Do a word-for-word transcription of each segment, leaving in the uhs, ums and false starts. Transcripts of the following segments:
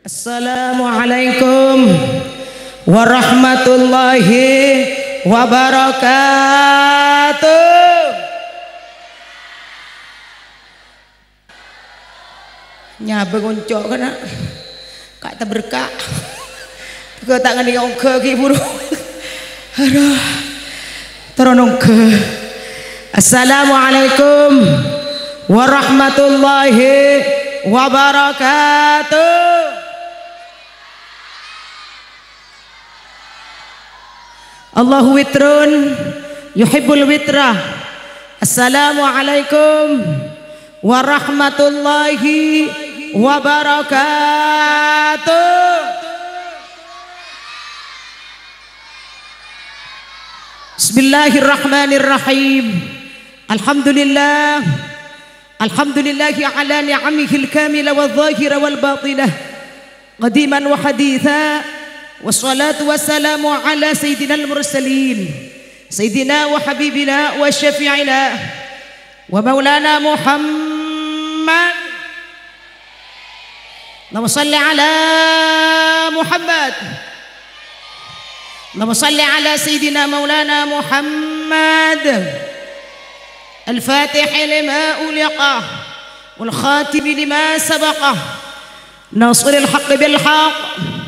Assalamualaikum warahmatullahi wabarakatuh. Nyabâ ngonco' kana'. Ka' taberka'. Bâ ta' ngandhi' ongghâ ghi' buru. Aduh. Terro nongghâ. Assalamualaikum warahmatullahi wabarakatuh. Allahu witrun yuhibbul witra. Assalamualaikum warahmatullahi wabarakatuh. Bismillahirrahmanirrahim. Alhamdulillah. Alhamdulillahi ala ni'amihil kamila wa zahira wal batinah. Qadiman wa haditha. Wassalatu wassalamu ala sayyidinal mursalin. Sayyidina wa habibina wa syafi'ina wa maulana Muhammad. Allahumma shalli ala Muhammad. Allahumma shalli ala sayyidina maulana Muhammad. Al-Fatih lima uliqa wal khatim lima sabaqa. Nasril haqqi bil haqq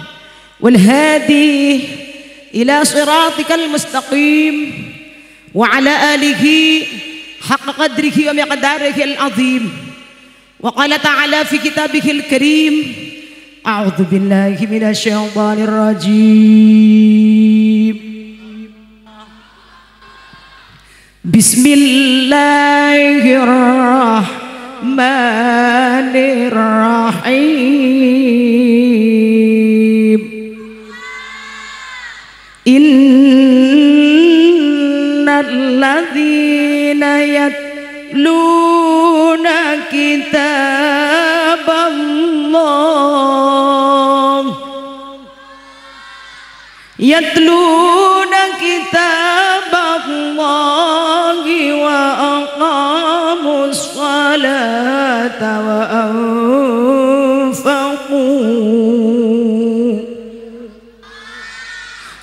wal hadi ila siratikal mustaqim wa ala alihi haqqa qadrihi wa miqdarihil azim. Wa qala ta'ala fi kitabihil karim, a'udzu billahi minasy syaithanir rajim. Bismillahirrahmanirrahim. Innal ladzina yatluna kitaballah, yatluna kitaballahi wa aqamus shalata wa anfaqu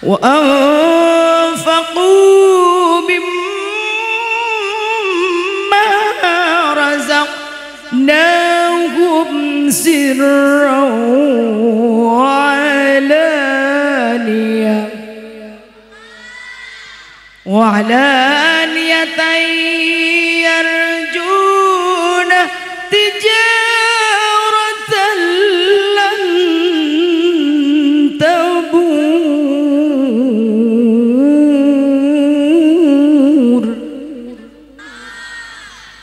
وأنفقوا مما رزقناهم سرا وعلانية، وعلانية يرجون تجارة لن تبور.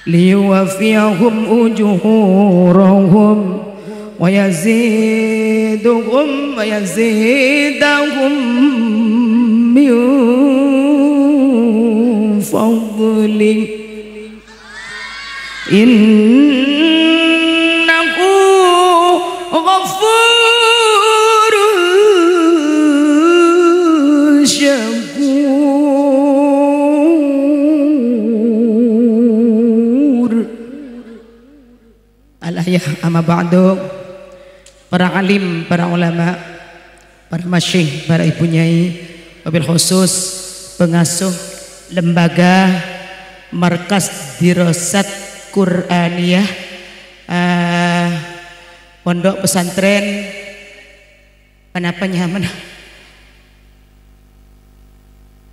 ليوفيهم أجورهم ويزيدهم، ويزيدهم من فضله. إنه غفور شكور. Al-ayah, amma ba'du, para alim, para ulama, para masyayikh, para ibu nyai, wabil khusus pengasuh lembaga Markas Dirasat Qur'aniyah, eh, Pondok Pesantren Ponapa nyamana?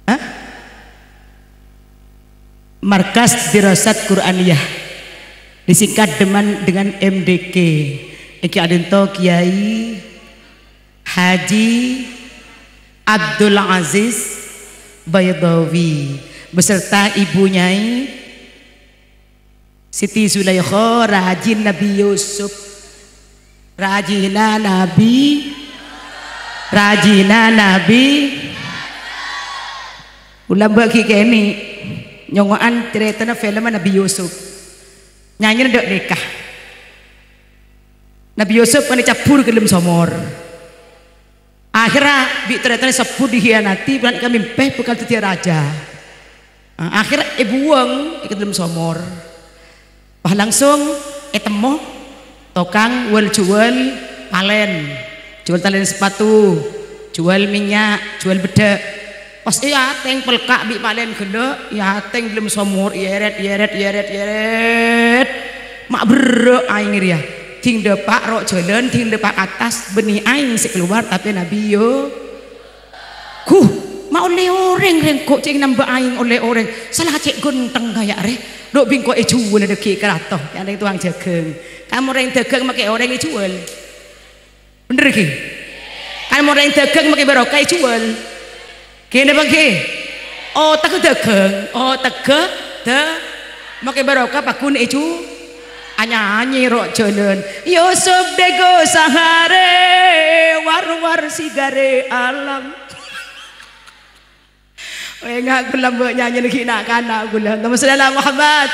Hah? Markas Dirasat Qur'aniyah. Disingkat deman dengan M D Q. Èngghi ka'dinto Kiai Haji Abdul Aziz Baidawi beserta Ibu Nyai Siti Zulaikha, rajina Nabi Yusuf. Rajina Nabi, rajina Nabi. Kaulâ bâgi kènè' nyongo'an carètana filmma Nabi Yusuf. Nyanyèna dâ' nèka. Nabi Yusuf kan ècabbhur ka dâlem somor. Akhèrra bi' tarètanna èsebbhut èkhiyanati, polana èkamèmpè bhâkal dhâddhiyâ rajâ. Ah, akhèrra èbuwâng è dâlem somor. Pas langsung ètemmo tokang wâl-juwâl Talèn, juwâl talèn sapatu, juwâl mènnya', juwâl beddhâ'. Pas èatèng pelka' bi' palèn ghellâ', èatèng dâlem somor, èyèrèt, èyèrèt, èyèrèt, èyèrèt. Ma' berrâ' aèng rèya. Dhing dâpa' ro' jhâlân, dhing dâpa' ka attas, bânnè aèng sè kalowar, tapè Nabbhi yo. Ghu, ma' ollè orèng rèngko' cè' nambâ aèng ollè orèng. Sala cè' ghântheng kaya rè. Dhu' bi' engko' èjuwâl dâggi' ka rato. Yâ, rèng towang jhâghâng. Kan mon rèng dâghâng makè orèng èjuwâl. Bhender ghi? Kan mon rèng dâghâng makè barokah èjuwâl. Ghi napa ghi? Otegghâ dâghâng, otegghâ dâ-, makè barokah pagghun èju-, anyanyi ro' jhâlân. Yusuf dego saharè, war-war sigare alam. Wènga' ghulâ mbok nyanyina ghi' na'-kana' ghulâ. Allahumma shalli ala Muhammad.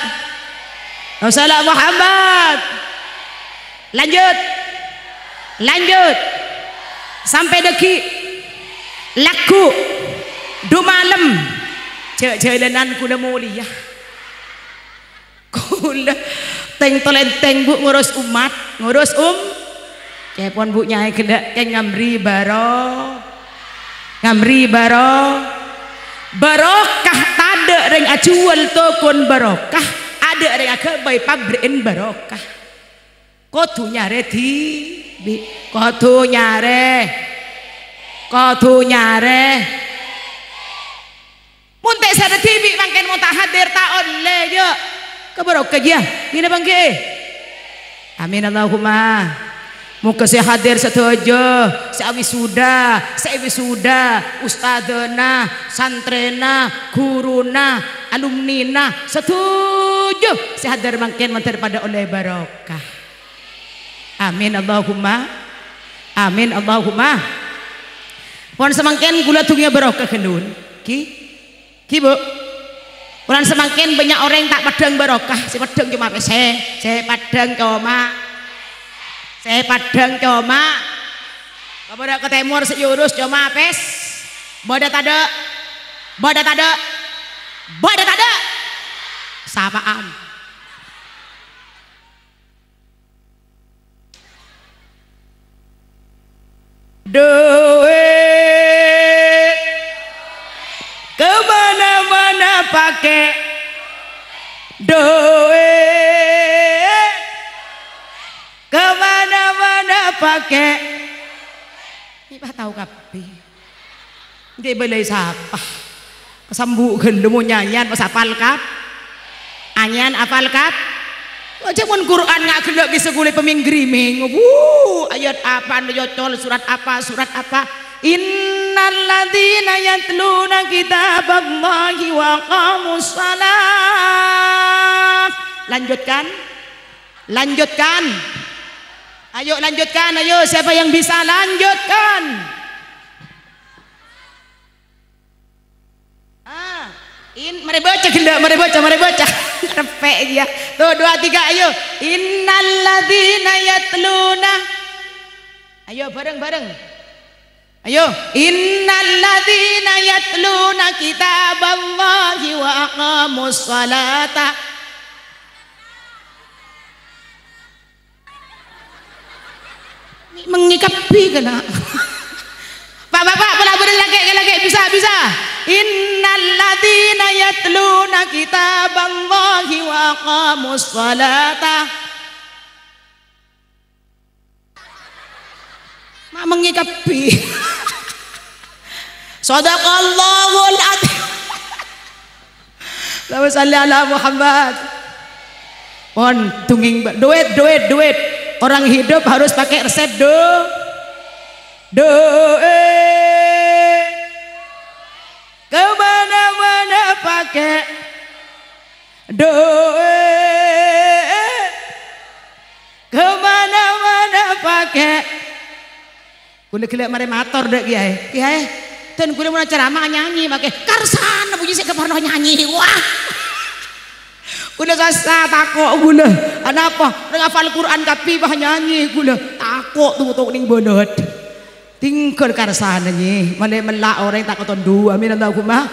Allahumma shalli ala Muhammad. Lanjut. Lanjut. Sampè' dâggi'. Lagghu'. Dhu malem. Jhâ'-jhâlânan ghulâ molèya. Ghulâ tèng-talèntèng, Bu, ngurus ommat, ngurus um-, cèpon, Bu, nyaè ghellâ' kèng ngamri baro-, ngamri baro-, barokah, tadâ' rèng ajuwâl tokon barokah, adâ' rèng aghâbây pabrè'en barokah. Kodhu nyarè dhibi', kodhu nyarè, kodhu nyarè. Mon ta' sè dhibi' mangkèn mon ta' hadir ta' ollè, jâ'. Kabarokah jiyâ. Ghina bângkè. Amin Allahumma. Moghâ sè hadir sadhâjâ, sè awisuda, sè èwisuda, ustadzana, santrèna, ghuruna, alumnina, sadhâjâ sè hadir mangkèn mandhâr padâ ollè barokah. Amin Allahumma. Amin Allahumma. Pon samangkèn kaulâ dhungèya barokah ghâllu. Ghi? Ghi, Bu? Polana samangkèn bânnya' orèng ta' paddhâng barokah, sè paddhâng coma pèssè, sè paddhâng coma, sè paddhâng coma. Kabârâ' ka tèmor sè èurus coma pès-, bâdâ tadâ'? Bâdâ tadâ'? Bâdâ tadâ'? Sapa'an? Duit ke mana-mana pake. Duit ke mana-mana pake. Ini pas tau kabbhi. Èngghi bâlâi sapa? Kasambu' ghâllu mon nyanyian pas apal kab-, anyan apal kab-, Aja mon Qur'an nga' ghellâ' ghi' sakolè pamèng-grimèng. Wuh, ayat apa, nyocol surat apa, surat apa? Innal ladzina yatluna kitaballahi wa aqamus shalah. Lanjutkan. Lanjutkan. Ayo lanjutkan, ayo, siapa yang bisa lanjutkan? Ah, in-, marè bâca ghellâ', marè bâca, marè bâca. Repè' iyâ. Tuh, dua, tiga, ayo. Innal ladzina yatluna. Ayo, bareng-bareng. Ayo. Innal ladzina yatluna kitaballahi wa aqamus shalata. Mèngè kabbhi kana'. Pak, Bapak, pola bhâreng lakè', lakè' bisa, bisa. Innal ladzina yatluna kitaballahi wa aqamus shalata. Ma' mèngè kabbhi. Shadaqallahul adzim. Allahumma shalli ala Muhammad. Pon, dungèng, ba-, duit, duit, duit. Orang hidup harus pakai resep, du-, duit. Ke mana-mana pakai duit. Ke mana-mana pakai. Kaulâ ghellâ' marè mator dâ' Kèyaè. Kèyaè, dân kaulâ mon ceramah nyanyi makè. Karsana bhunyi sè kaparlo nyanyi. Wah. Kaulâ sassa, tako' kaulâ. Anapa? Orèng hafal Qur'an kabbhi bâ nyanyi kaulâ. Tako' to'-to' nèng bâlât. Tinggal karsana, nyè. Malè mella' orèng ta' katondhu. Amin Allahumma.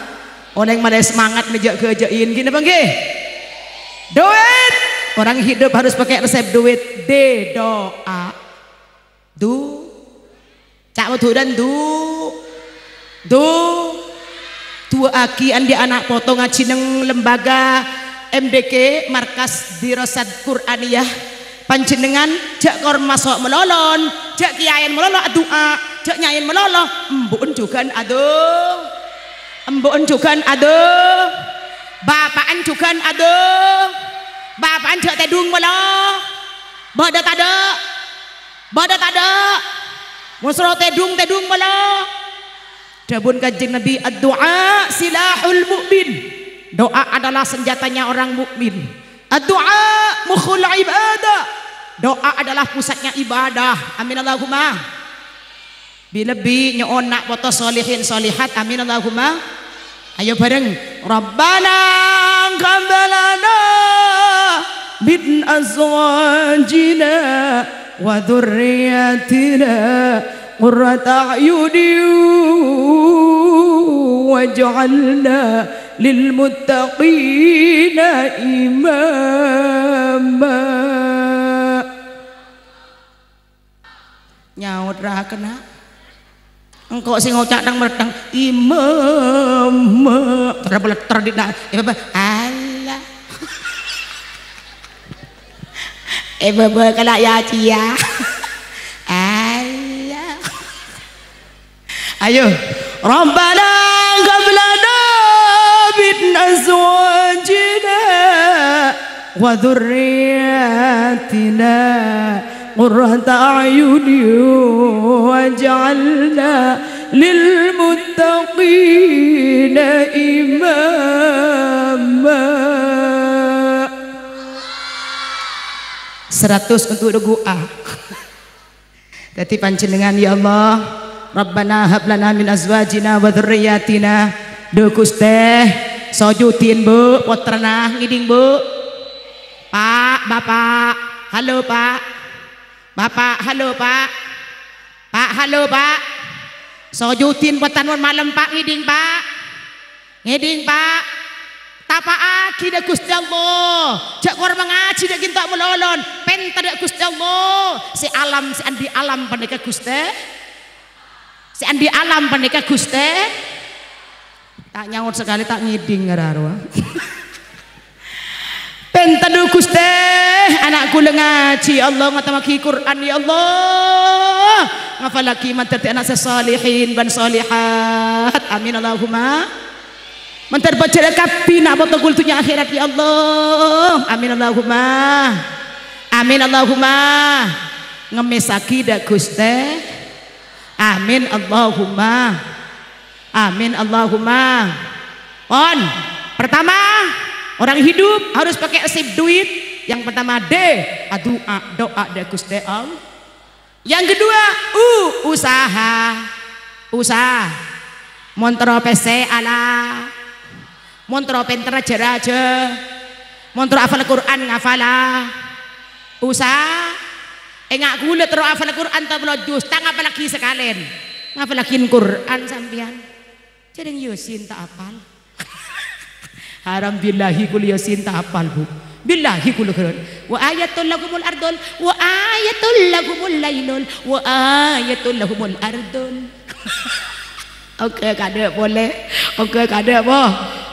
Orèng malè semangat ngajâk-ngajâkin. Ghi napa èngghi? Duit. Orang hidup harus pakai resep duit. D, doa. Du- Adu'â, du-, du-, du'aaghi andi' ana' poto ngajhi neng lembaga M D Q, Markas Dirasat Qur'aniyah. Panjhennengngan jhâ' kor maso' malolo, jhâ' kèyaèn malolo adu'â, jhâ' nyaèn malolo, embu'en jhughân adu-, embu'en jhughân adu-, bapa'en jhughân adu-, bapa'en jhâ' tèdung malolo. Bâdâ tadâ'? Bâdâ tadâ'? Mon soro tèdung, tèdung malolo. Dhâbuna Kanjeng Nabi, "Ad-du'a silahul mu'min." Doa adalah senjatanya orang mukmin. "Ad-du'a mukhul ibadah." Doa adalah pusatnya ibadah. Amin Allahumma. Bi-, lebbi nyo'on na' poto solihin solihat. Amin Allahumma. Ayo bareng. "Rabbana hab lana min azwajina wa dzurriyyatina qurrata a'yunin waj'alna lil muttaqina imama." Nyaot ra kèna. Engko' sè ngoca' tang-mertang, "Imama." Terra paletter di na-, eh, baba, Allah. Eh, baba, kala ya cia. Allah. Ayo. "Rabbana hab lana min azwajina wa dzurriyyatina qurrata a'yunin waj'alna lil muttaqina imama." Seratus untuk du'a. Dhâddhi panjhennengngan, ya Allah, "Rabbana hab lana min azwajina wa dzurriyyatina." Dhu Ghustè, sojudin, Bu, pottrana, ngèdhing, Bu. Pak, Bapak, halo, Pak. Bapak, halo, Pak. Pak, halo, Pak. Sojudin pottrana malem, Pak, ngèdhing, Pak. Ngèdhing, Pak. Tapa'aghi dâ' Ghustè Allah. Jhâ' kor mangajhi dâ' ghânto' malolo. Pènta dâ' Ghustè Allah. Sè alam, sè andi' alam panèka Ghustè. Sè andi' alam panèka Ghustè. Ta' nyaot sakalè, ta' ngèdhing ra-rowa. Pènta dhu Ghustè, ana' kaulâ ngajhi, ya Allah, ngatammaghi Qur'an, ya Allah. Ngafallaghi mandhâr dhâddhi ana' sè solihin bân solihat. Amin, Allahumma. Mandhâr pajhârâ kabbhi na' poto kaulâ dhunnya akhèrat, ya Allah. Amin, Allahumma. Amin, Allahumma. Ngemmèssaghi dâ' Ghustè. Amin, Allahumma. Amin, Allahumma. Pon. Pertama, orang hidup harus pakai nasib duit. Yang pertama, D, adu'a, do'a dâ' Ghustè Allah. Yang kedua, U, usaha. Usaha. Mon terro pèssè, ala. Mon terro pènter, jhâ-rajhâ. Mon terro afal Qur'an, ngafala. Usaha. Enga' kaulâ terro afal Qur'an tapolo juz, ta' ngafallaghi sakalèn. Ngafallaghi Qur'an sampèyan. Jhâreng Yasin ta' apal. Haram, billahi kaulâ Yasin ta' apal, Bu. Billahi kaulâ ghârân. "Wa ayatul lahumul ardul, wa ayatul lahumul lailul, wa ayatul lahumul ardul." Oke, kadâ' polè. Oke, kadâ', Bu.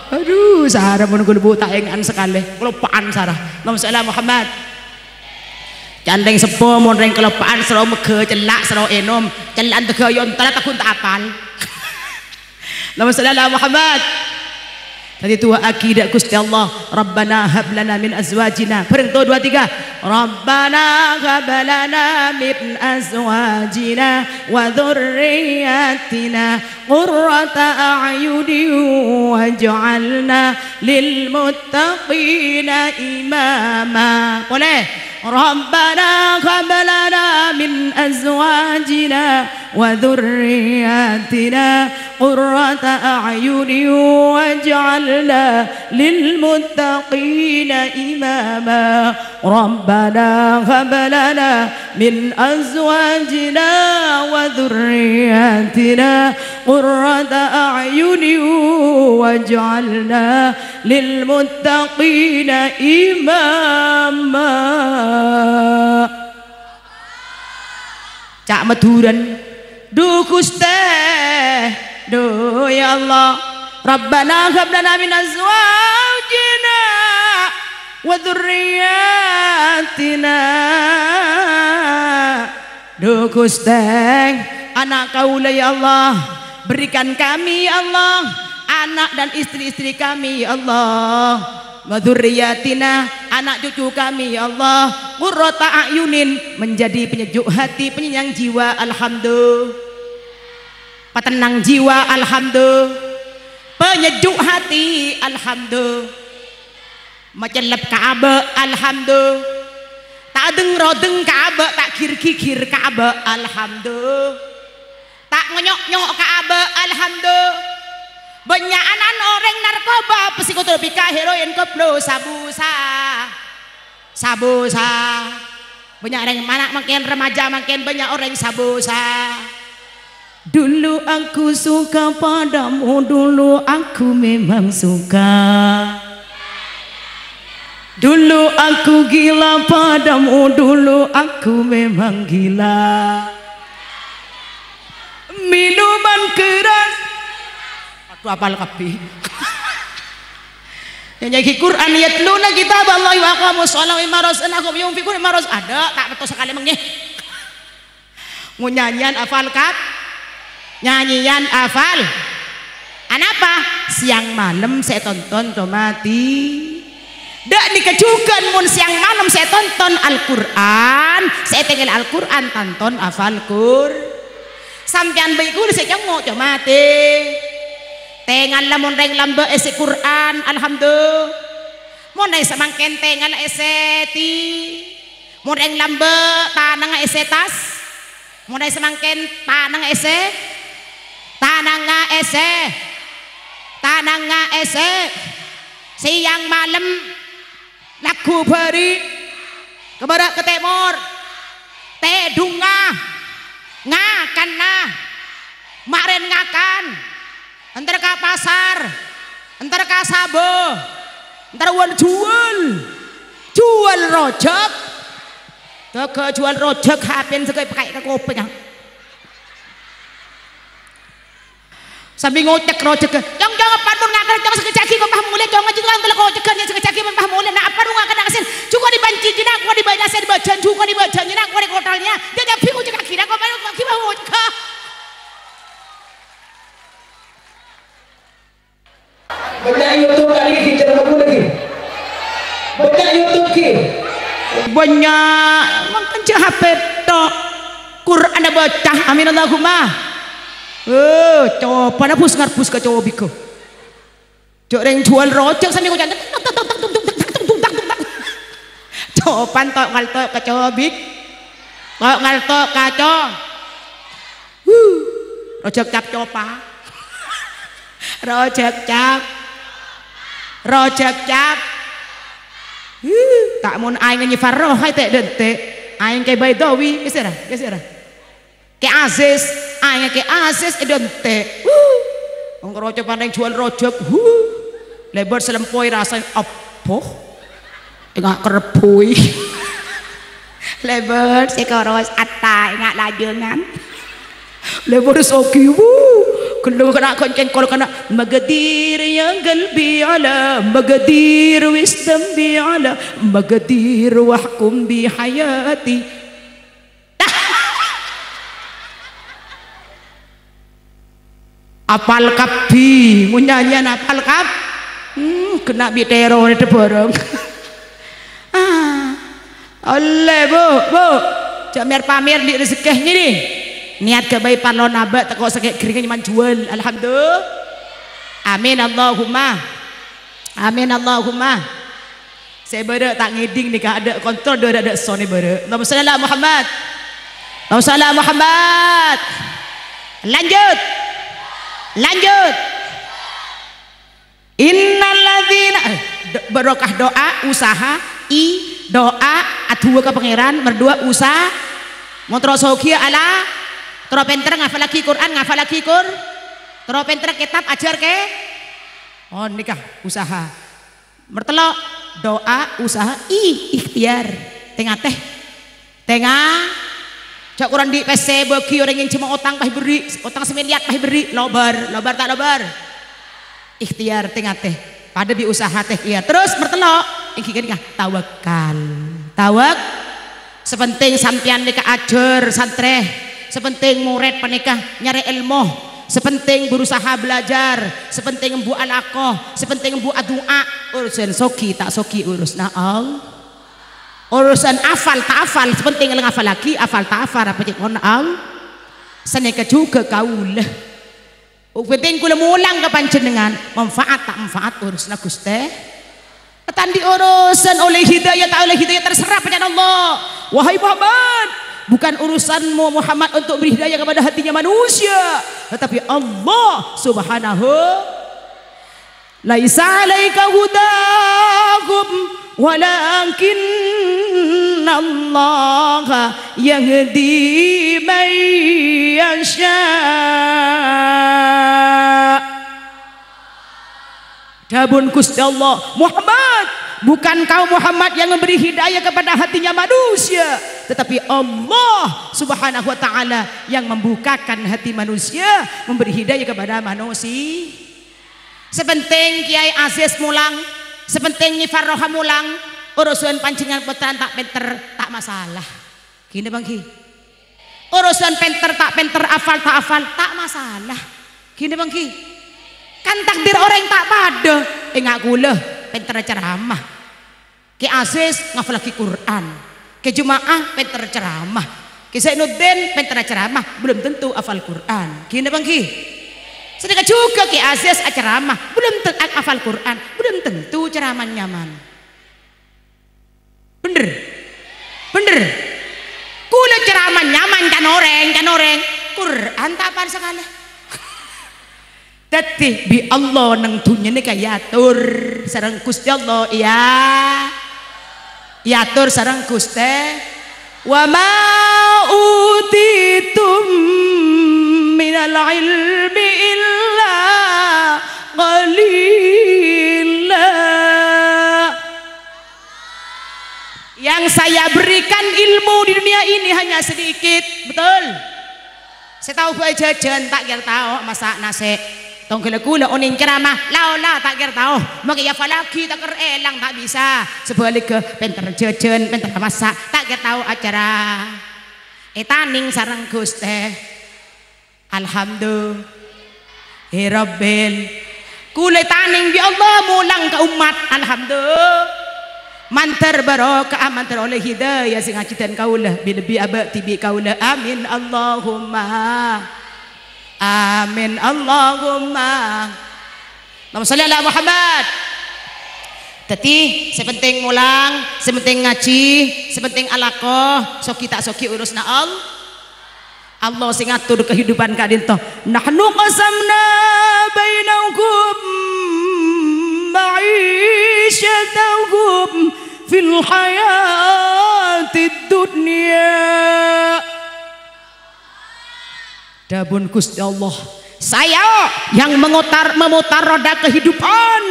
Adu, sara mon kaulâ, Bu, ta' enga'an sakalè. Kaloppa'an sara. Allahumma shalli ala Muhammad. Can rèng seppo mon rèng kaloppa'an soro mèghâ cella', soro ènom. Cella'an tegghâ' ontara ta' ghun ta' apal. Allahumma shalli ala Muhammad. Dhâddhi du'aaghi dâ' Ghustè Allah, "Rabbana hab lana min azwajina." Bhâreng, satu, dua, tiga. "Rabbana hab lana min azwajina wa dzurriyyatina qurrata a'yunin waj'alna lil muttaqina imama." Polè. "Rabbana hab lana min azwajina wa dzurriyyatina qurrata a'yunin waj'alna lil muttaqina imama. Rabbana hab lana min azwajina wa dzurriyyatina qurrata a'yunin waj'alna lil muttaqina imama." Ca' Madhurâna. Dhu Ghustè, duh, ya Allah. Rabbana hab lana min azwajina wa dzurriyyatina. Duh, Ghustè, ana' kaulâ, ya Allah. Berikan kami, ya Allah, anak dan istri-istri kami, ya Allah. Wa dzurriyyatina, anak cucu kami, ya Allah. Qurrata a'yunin, menjadi penyejuk hati, penyayang jiwa. Alhamdulillah. Patenang jiwa, alhamdulillah. Penyejuk hati, alhamdulillah. Macellep ka abâ', alhamdulillah. Ta' deng-rodeng ka abâ', ta' gir-gigir ka abâ', alhamdulillah. Ta' ngonyok-nyok ka abâ', alhamdulillah. Bânnya'an orèng narkoba, psikotropika, heroin, koplo, sabu, sa-, sabu, sa-, Bânnya' rèng mana' mangkèn, remaja mangkèn, bânnya' orèng sabu, sa-, Dulu aku suka padamu, dulu aku memang suka. Dulu aku gila padamu, dulu aku memang gila. Minuman keras. Aduh, apal kabbhi. Nyanyi Qur'an, yatluna kitaballahi wa aqamus shalah wa mimma razaqnahum yunfiqun, mimma razaq-, adâ', ta' petto sakalè mengngè. Mon nyanyian apal kab-, nyanyian apal. Anapa? Siang malem sè ètonton comati. Dâ' nèka jhughân mon siang malem sè ètonton Al-Qur'an, sè ètengngèl Al-Qur'an tanton apal Qur-, sampèyan bhâi ghulâ sè congngo' comati. Tengalla mon rèng lambâ' èssè Qur'an, alhamdulillah. Mon rèng samangkèn tengalla èssè ti-, Mon rèng lambâ' tanangnga èssè tas. Mon rèng samangkèn tanangnga èssè. Tanangnga èssè. Tanangnga èssè. Siang malem lagghu bâri'. Ka bârâ' ka tèmor. Tèdungnga. Ngakanna. Marèn ngakan. Entar ka pasar, entar ka sabâ, entar wal juwal, juwal rojhâk. Ghâghâ juwal rojhâk, H P-na sè èpakaè ka kopèngnga. Sambi ngocèk rojhâk, "Cong, cong, apa mon ngakan, cong, sakejjhâ' aghi' kok pas molè, cong, aji tukang telek kocèghân, ya, sakejjhâ' aghi' mon pas molè, na' apa mon ngakan asin, jhuko' dipancèn, jina, kok dibâjâ, sè dibâjâ, jhuko' dibâjâ, jina, kok dikotal, ya, ya, ya, bingung cèk aghi', na, kok pas aghi' pas ngocèk." Bânnya' YouTube kali, Ki, jangan lupa lagi. Bânnya' YouTube, Ki. Bânnya', mangkana jhâ' H P tok. Qur'an abâca. Amin Allahumma. Eh, cobâna bus ngarbus ka cobigghâ. Jhâ' rèng juwal rojhâk sambi ngoca', "Tung, tung, tung, tung, tung, tung, tung, tung, tung, tung." Cobâna tok ngalto' ka cobig. Tok ngalto' ka co-, Huh. Rojhâk cap copa. Rojhâk cap. Rojhâk cap. Huh. Ta' mon aèngnga Nyi Farroh, hai tè' dântè'. Aèng Kè Baidawi, ghi sèra, ghi sèra. Kè Aziz, aèngnga Kè Aziz è dântè'. Huh. Wong roco panèng juwal rojhâk. Huh. Lèbât salempoy rasaè, abbhu. Enga' kerebbui. Lèbât sè koros atta enga' lajângan. Lèbât sogi, wuh. Ghellâ' kana' koncèn kol kana'. Magadir ya galbi ala, magadir wisdom bi ala, magadir wahkum bi hayati. Apal kabbhi, mon nyanyian apal kab-, hmm, kènè' bi' teror è bârâng. Ah. Ollè, Bu, Bu. Jhâ' mer-pamer dhi' rejekkè ngènè. Niat ghâbây parlo nabâ' tako' sakè' ghâringan nyèman juwal. Alhamdulillah. Amin Allahumma. Amin Allahumma. Sè bârâ' ta' ngèdhing nèka adâ' kontrol, dâ' adâ' son è bârâ'. Allahumma shalli ala Muhammad. Allahumma shalli ala Muhammad. Lanjut. Lanjut. Innalladzina, eh, do-, barokah doa, usaha, i, doa, adu'a ka Pangèran, merdua, usaha, mon terro sogi ala, terro pènter ngafallaghi Qur'an, ngafallaghi Qur-, terro pènter kètab, ajhâr kè-, oh, nèka, usaha. Mertello', doa, usaha, i, ikhtiar. Tè-ngatè. Tè-nga-, Jhâ' korang andi' pèssè bâgi orèng ènjhâmma otang pas èberri', otang samiliar pas èberri', lobâr, lobâr ta' lobâr? Ikhtiar tè-ngatè, padâ bi' usaha tè kèya. Terros, nomer tello', èngghi ghânèka, tawakkal. Tawak-, Sè pentèng sampèyan nèka ajhâr santrè, sè pentèng morèd panèka nyarè èlmo, sè pentèng berusaha belajar, sè pentèng embu' alako, sè pentèng embu' adu'a. Urusan soghi ta' soghi urusanna Allah. Urusan afal ta' afal, sè pentèng la ngafallaghi, afal ta' afal, apa cè' pon Allah. Sanèka jhughân kaulâ. Sè pentèng kaulâ molang ka panjhennengngan, manfaat ta' manfaat urusanna Ghustè. Ta' andi' urusan ollè hidayah ta' ollè hidayah, terserah pècana Allah. Wahai Muhammad, bukan urusanmu Muhammad untuk beri hidayah kepada hatinya manusia, tetapi Allah Subhanahu. "Laisa 'alaika hudahum, walakinnallaha yahdi man yasha'." Dhâbuna Ghustè Allah, "Muhammad, bukan kau Muhammad yang memberi hidayah kepada hatinya manusia, tetapi Allah Subhanahu wa Ta'ala yang membukakan hati manusia, memberi hidayah kepada manusia." Sè pentèng Kèyaè Aziz molang, sè pentèng Nyi Farroha molang, urusan panjhennengngan pottrana ta' pènter, ta' masalah. Ghi napa èngghi? Urusan pènter ta' pènter, afal ta' afal, ta' masalah. Ghi napa èngghi? Kan takdir orèng ta' padâ. Enga' kaulâ pènterra ceramah. Kè Aziz ngafallaghi Qur'an. Kè Juma'ah pènter ceramah. Kè Zainuddin pènter ceramah, belum tentu afal Qur'an. Ghi napa èngghi? Sanèka jhughân Kè Aziz acaramah, belum ten-, afal Qur'an, belum tentu ceramah nyaman. Bhender? Bhender? Kaulâ ceramah nyaman can orèng, can orèng. Qur'an ta' pan sakalè. Dhâddhi, bi' Allah neng dhunnya nèka èator sareng Ghustè Allah, iyâ. Èator sareng Ghustè. "Wa ma utitum minal ilmi illa qalila." Yang saya berikan ilmu di dunia ini hanya sedikit, betul? Sè tao bâi jhâjhân, ta' kèra tao massa' nasè'. Tongghâlla kaulâ onèng ceramah, la-ola ta' kèra tao. Makè èafallaghi ta' kèra èlang, ta' bisa. Sabhâligghâ, pènter jhâjhân, pènter massa', ta' kèra tao acara. Ètanèng sareng Ghustè. Alhamdulillah. He Rabbil. Kaulâ ètanèng bi' Allah molang ka ommat. Alhamdulillah. Mandhâr barokah, mandhâr ollè hidayah sè ngajhi dân kaulâ, bi-, lebbi abâ' dhibi' kaulâ. Amin, Allahumma. Amin, Allahumma. Allahumma shalli ala Muhammad. Dhâddhi, sè pentèng molang, sè pentèng ngajhi, sè pentèng alako, soghi ta' soghi urusanna Allah. Allah sè ngator kahidupan ka'dinto. "Nahnu qasamna bainahum ma'isyatahum fil hayatid dunya." Dhâbuna Ghustè Allah, "Saya yang mengotar-, memutar roda kehidupan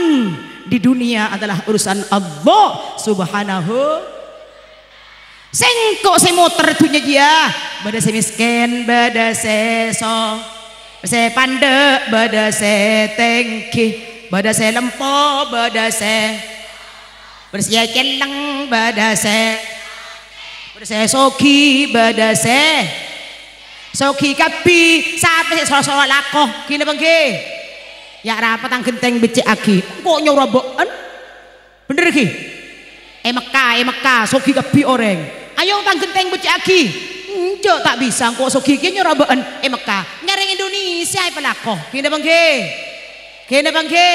di dunia adalah urusan Allah Subhanahu." Sèngko' sè moter dhunnya jiyâ, bâdâ sè mèskèn, bâdâ sè so-, sè pandâ', bâdâ sè tèngghi, bâdâ sè lempo, bâdâ sè, bâdâ sè cellèng, bâdâ sè, bâdâ sè soghi, bâdâ sè soghi kabbhi. Sapa sè so-, so-, alako? Ghi napa èngghi? Yâ' arapa tang ghentèng beccè'aghi. Engko' nyoro bâ'ân. Bhender ghi? È Mekka, è Mekka, soghi kabbhi orèng. Ayo, tang ghentèng beccè'aghi. Enjâ', ta' bisa, engko' soghi kèya nyoro bâ'ân è Mekka. Nyarèng Indonesia èpalako. Ghi napa èngghi? Ghi napa èngghi?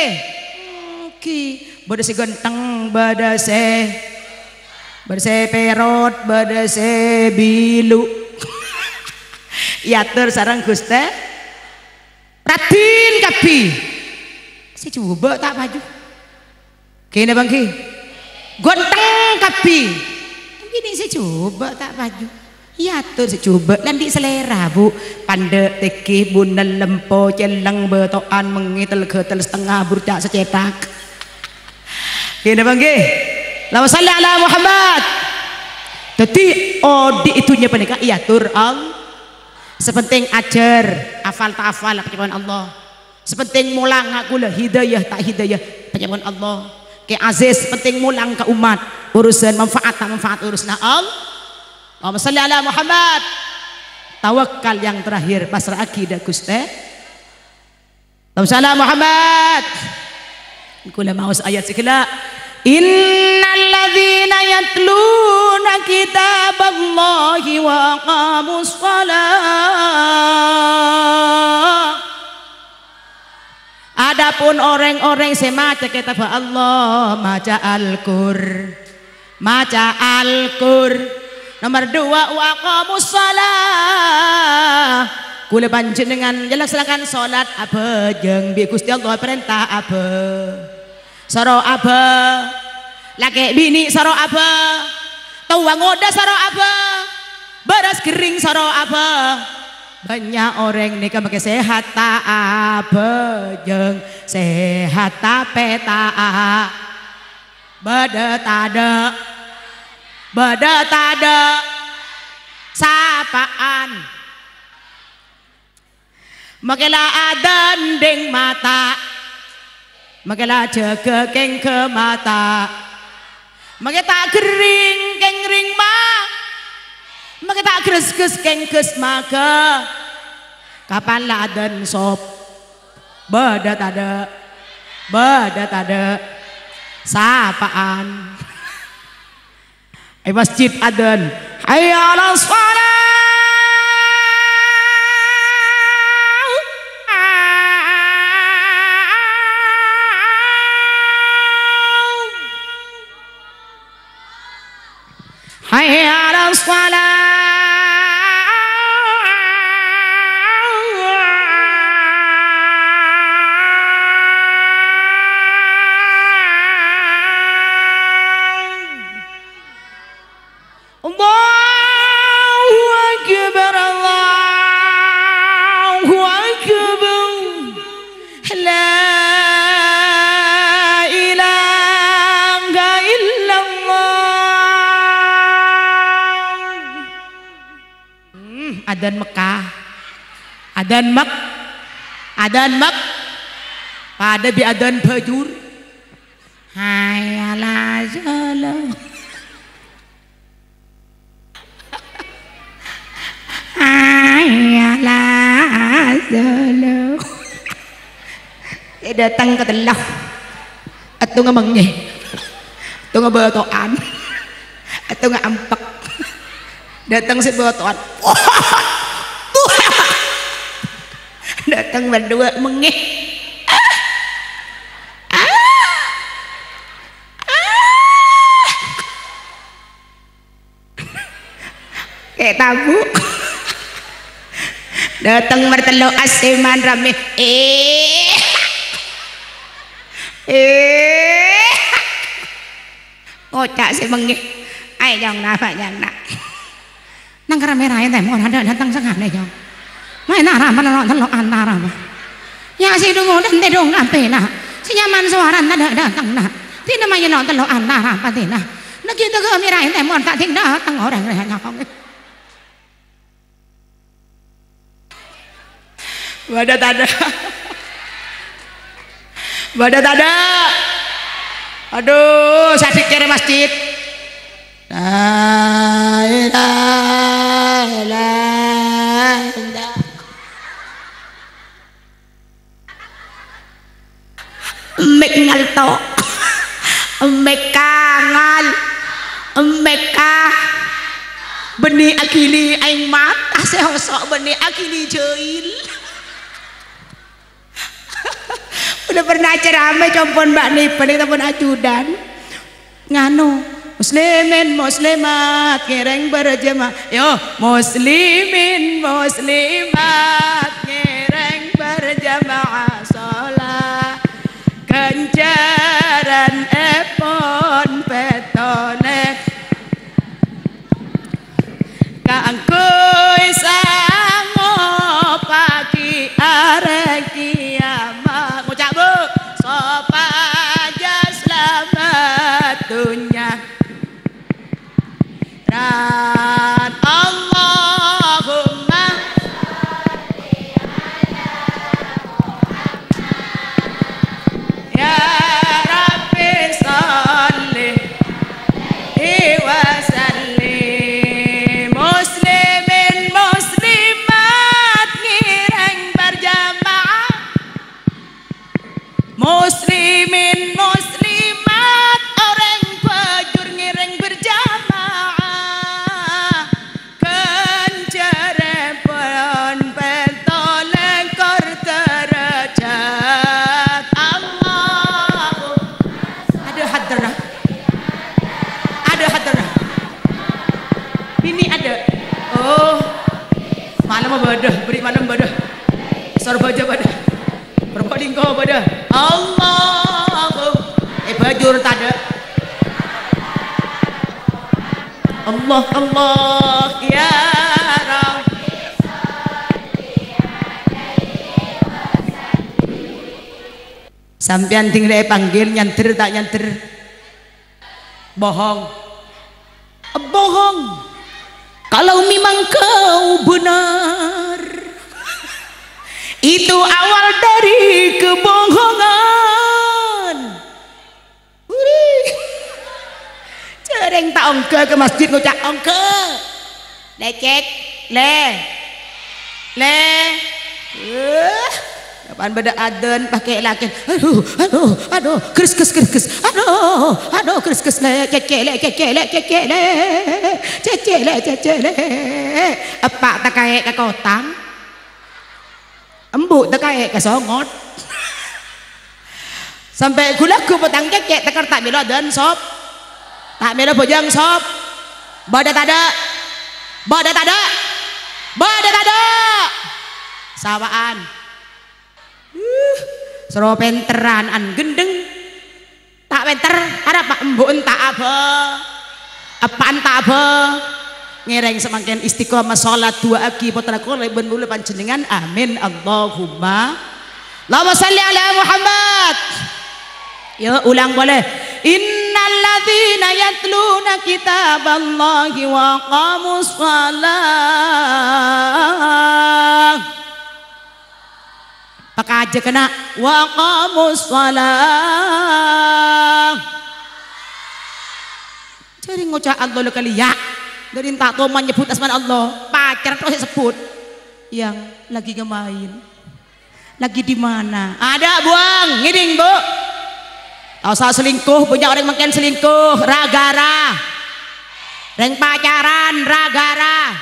Èngghi. Bâdâ sè ghântheng, bâdâ sè, bâdâ sè pèrot, bâdâ sè bilu. Èyator sareng Ghustè. Raddhin kabbhi. Sè jhubâ' ta' paju. Ghi napa èngghi? Ghântheng kabbhi. Èngghi nèng sè jhubâ' ta' paju. Èyator sè jhubâ', la andi' salèra, Bu. Pandâ', tèngghi, bunel, lempo, cellèng, bâto'an, mengngè, tel-ghâtel, satengnga, burca', sacèthak. Ghi napa èngghi? Allahumma shalli ala Muhammad. Dhâddhi, odi' è dhunnya panèka èator Allah. Sè pentèng ajhâr, afal ta' afal, pajhâ pon Allah. Sè pentèng molang kaulâ, hidayah ta' hidayah, pajhâ pon Allah. Kè Aziz, sè pentèng molang ka ommat, urusan manfaat ta' manfaat, urusanna Allah. Allahumma shalli ala Muhammad. Tawakkal yang terakhir, pasra'aghi dâ' Ghustè. Allahumma shalli ala Muhammad. Kaulâ maos ayat sè ghellâ'. Innal ladzina yatluna kitaballahi wa aqamus shalah. Adapun orèng-orèng sè maca Kètabbhâ Allah, maca Al-Qur-, maca Al-Qur-, nomer duwâ', wa aqamus shalah. Kaulâ panjhennengngan nyalaksanakan shalat abhâjâng bi' Ghustè Allah, parènta abhâ-, soro abhâ-, lakè' binè' soro abhâ-, towa ngodâ soro abhâ-, bârâs ghering soro abhâ-, Bânnya' orèng nèka makè sehat ta' abhâjâng, sehat tapè ta' a-, bâdâ tadâ', bâdâ tadâ', sapa'an. Makè la adânding mata. Makè la jâgâ kèng ghâ mata. Makè ta' ghering kèng rèng ma-, makè ta' ghâs-ghâs kèng ghâs maghâ. Kapan la adân sop? Bâdâ tadâ'? Bâdâ tadâ'? Sapa'an? È masjid adân, "Hayya 'alas shalah!" "Hayya 'alas shalah!" Allahu Akbar, Allahu Akbar. La ilaha illallah. Hmm, adân Mekkah. Adân Mek-, adân Mek-, padâ bi' adân Bhâjur. Hayya 'alas shalah. Hayya 'alas shalah. Sè dâteng katello. Èttongnga mengngè. Èttongnga bâto'an. Èttongnga empek. Dâteng sè bâto'an. Dâteng bâdhuwâ' mengngè. Kè' tabu'. Dâteng martello' asèman ramè. Eh. Eh. Ngoca' sè mengngè. Ayo, Jong, napa, Jong, na'? Nang karamè raè tèmor, adâ' dâteng sanganè, Jong. Maèn arapa lo'-tello'an arapa? Ya, sè dhungodan tèdhung kabbhi, na'. Sè nyaman sowarana tadâ' dâteng, na'. Dinah maèn lo'-tello'an arapa, dinah? Nèka tèghâ mè' raè tèmor, ta' ding dâteng orèng rèya nyokong. Bâdâ tadâ'? Bâdâ tadâ'? Adu, sè dhâddhi kèra masjid. La ilaha illallah. Mik ngalto. Mik kangal. Mik ka-, bânnè aghili aèng mata sè hoso', bânnè aghili jâil. Kaulâ pernah ceramah, compon bâ'na, panèka pon ajudan. Nganu, muslimin muslimat ngèrèng berjamaah. Yo, muslimin muslimat ngèrèng berjamaah sholat. Ganjaran èpon pèttonè. Kaangghuy sangopaghi arè kiamat. Ngoca', Bu, sopajâ salamet dhunnya. Ra- Ini ada. Oh. Malem bâdâ, bâri' malem bâdâ. Sorbhâjâ bâdâ. Probolinggo bâdâ. Allahu. Eh, Bajur tadâ'. Allah, Allah, ya Rabb. Sampèyan ding la èpanggil, nyandher ta' nyandher? Bohong. Bohong. Kalau memang kau benar, itu awal dari kebohongan. Wih. Jhâreng ta' ongghâ ka masjid ngoca' ongghâ. Lecet, le. Le. Eh, kapan bâdâ adzan, pakai laken. Aduh, aduh, aduh, kres, kres, kres, kres. Aduh, aduh, kres, kres, le, cece, le, cece, le, cece, le. Cece, le, cece, le. Eppa' takaè' ka kotang. Embu' takaè' ka songot. Sampè' ghu-lagghu potang cècè' tekka' ta' mèlo adzan sop. Ta' mèlo bhâjâng sop. Bâdâ tadâ'? Bâdâ tadâ'? Bâdâ tadâ'? Sawa'an. Uh, soro pènterran an gendheng. Ta' pènter, arapa embu'en ta' abâ? Eppa'en ta' abâ? Ngèrèng samangkèn istiqomah sholat, du'aaghi pottra kaulâ bân kaulâ panjhennengngan. Amin. Allahumma. Allahumma shalli ala Muhammad. Yo, ulang polè. Innalladzina yatluna kitaballahi wa aqamus shalah. Pakajâ kèna, "Wa aqamus shalah." Jhâreng ngoca' Allah la kali, ya. Dhâri ta' toma nyebbhut asmana Allah, pacar tok sè sebbhut. Yang lagi ngemain. Lagi di mana? Ada, buang, ngèdhing, Bu. Ta' osa selingkuh, bânnya' orèng mangkèn selingkuh, ra-ghârâ. Rèng pacaran, ra-ghârâ.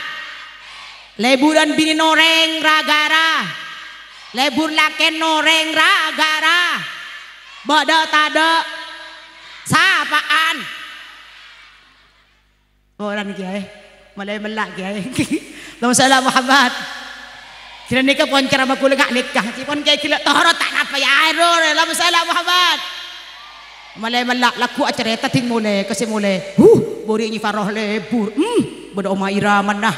Lèbhuran binè orèng ra-ghârâ. Lèbhur lakèn orèng ra-ghârâ. Bâdâ tadâ'? Sapa'an? Orèng kèyaè. Malè mella' kèyaè. Allahumma shalli ala Muhammad. Jhâreng nèka pon ceramah kaulâ nga' nèka. Sè pon kèyaè ghellâ' toro' ta' napa ya, aèro, Allahumma shalli ala Muhammad. Malè mella' lagghu acarèta dhing molè, ka sè molè. Huh, bâri' nyi faroh lèbhur. Hmm, bâdâ Oma Iramana.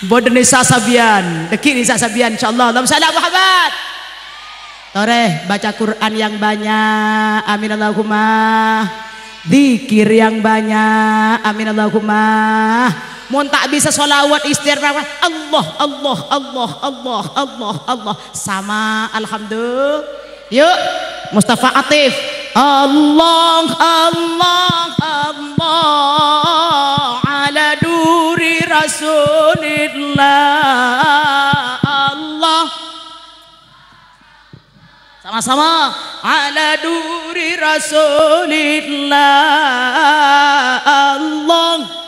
Bâdâ Nisa Sabian. Dâgghi' Nisa Sabian, insyaallah. Allahumma shalli ala Muhammad. Torè, baca Quran yang banyak. Amin Allahumma. Dzikir yang banyak. Amin Allahumma. Mon ta' bisa sholawat istighfar, Allah, Allah, Allah, Allah, Allah, Allah. Sama, alhamdulillah. Yuk, Mustafa Atif. Allah, Allah, Allah, ala nuri Rasulillah. Allah. Sama-sama. Ala nuri Rasulillah. Allah.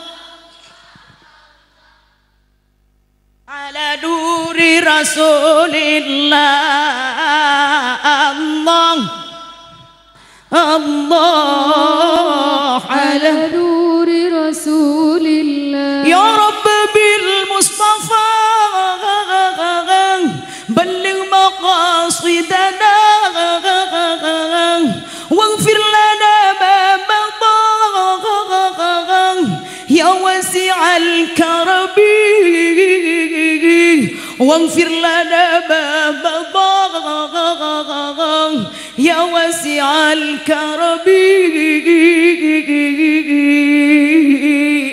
Ala nuri Rasulillah, Allah, Allah, ala nuri Rasulillah. Ya Rabbi bil Mustafa, balligh maqasidana, waghfir lana ma mada. Ya wasi'al karami, waghfir lana ma mada. Ya wasi'al karami.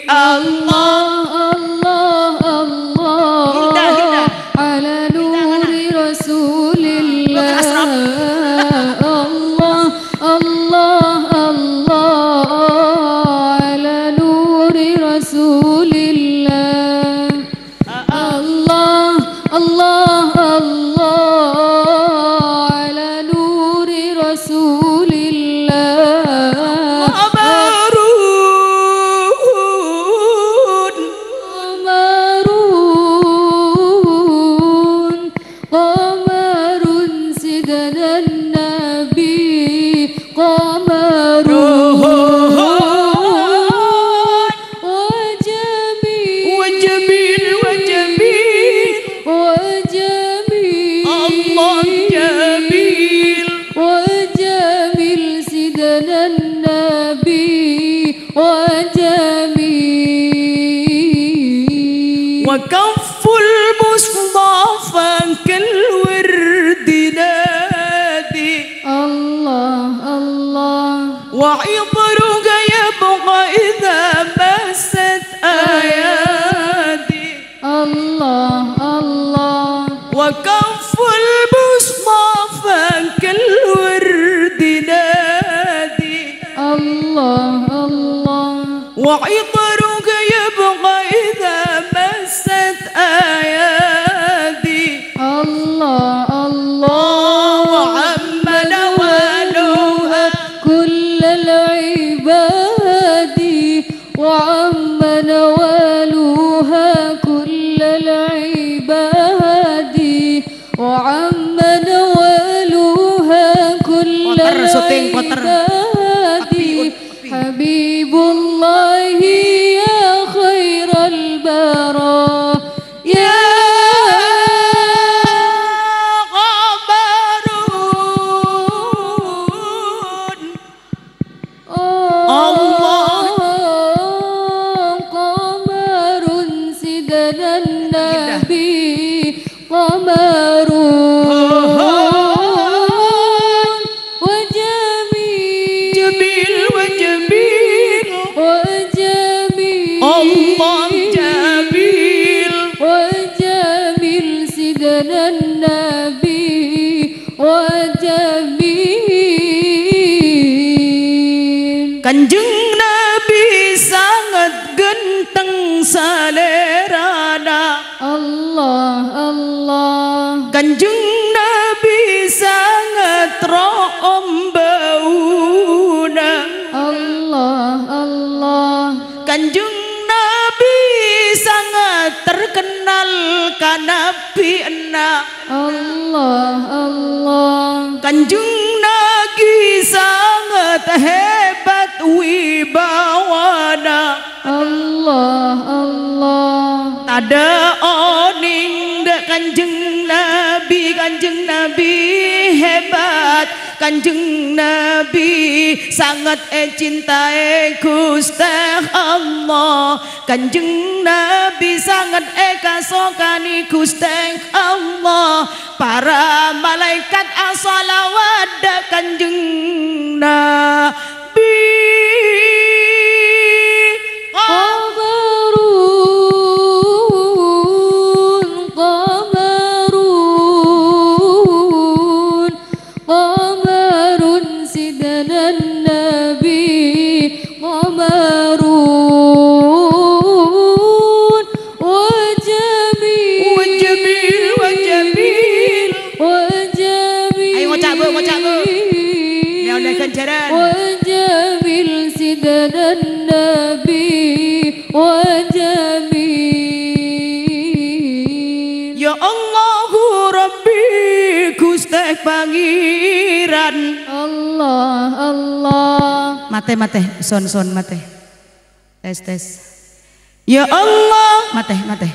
Allah, Allah, Allah. Hilda, Hilda. Ala nuri Rasulillah. Hilda, Hilda. Allah, Allah, Allah, ala nuri Rasulillah. Allah, Allah, Allah, ala nuri Rasulillah. وكف المصطفى كالورد نادي. الله، الله. وعطرك يبقى إذا مست أيادي. الله، الله. وكف المصطفى كالورد نادي. الله، الله. وعطرك يبقى إذا مست أيادي. الله، الله. وعم نوالها كل العباد. وعم نوالها كل العباد. وعم نوالها كل العباد. Puter, syuting, puter. Api, un-, api. حبيب الله يا خير البرايا. قمر. الله. قمر سيدنا النبي. قمر. وجميل. جميل وجميل. وجميل. الله جميل. وجميل سيدنا النبي. وجميل. Kanjeng Nabi sanget ganteng salèrana. Allah, Allah. Kanjeng Nabi sanget ro'om bâuna. Allah, Allah. Kanjeng Nabi sanget terkenal kanabiyanna. Allah, Allah. Kanjeng Nabi sanget hebat wibawana. Allah, Allah. Tadâ' onèng dâ' Kanjeng Nabi, Kanjeng Nabi hebat. Kanjeng Nabi sanget ècintaè Ghustè Allah. Kanjeng Nabi sanget èkasokanè Ghustè Allah. Para malaèkat ashalawat dâ' Kanjeng Nabi. قمر، قمر، قمر سيدنا النبي، قمر وجميل، وجميل، وجميل، وجميل. Ayo ngoca', Bu, ngoca', Bu. Lè-ollè ganjaran. وجميل سيدنا النبي، وجميل. Ya Allahu Rabbi, Ghustè Pangèran. Allah, Allah. Matè, matè, son, son, matè. Tes, tes. Ya Allah, matè, matè.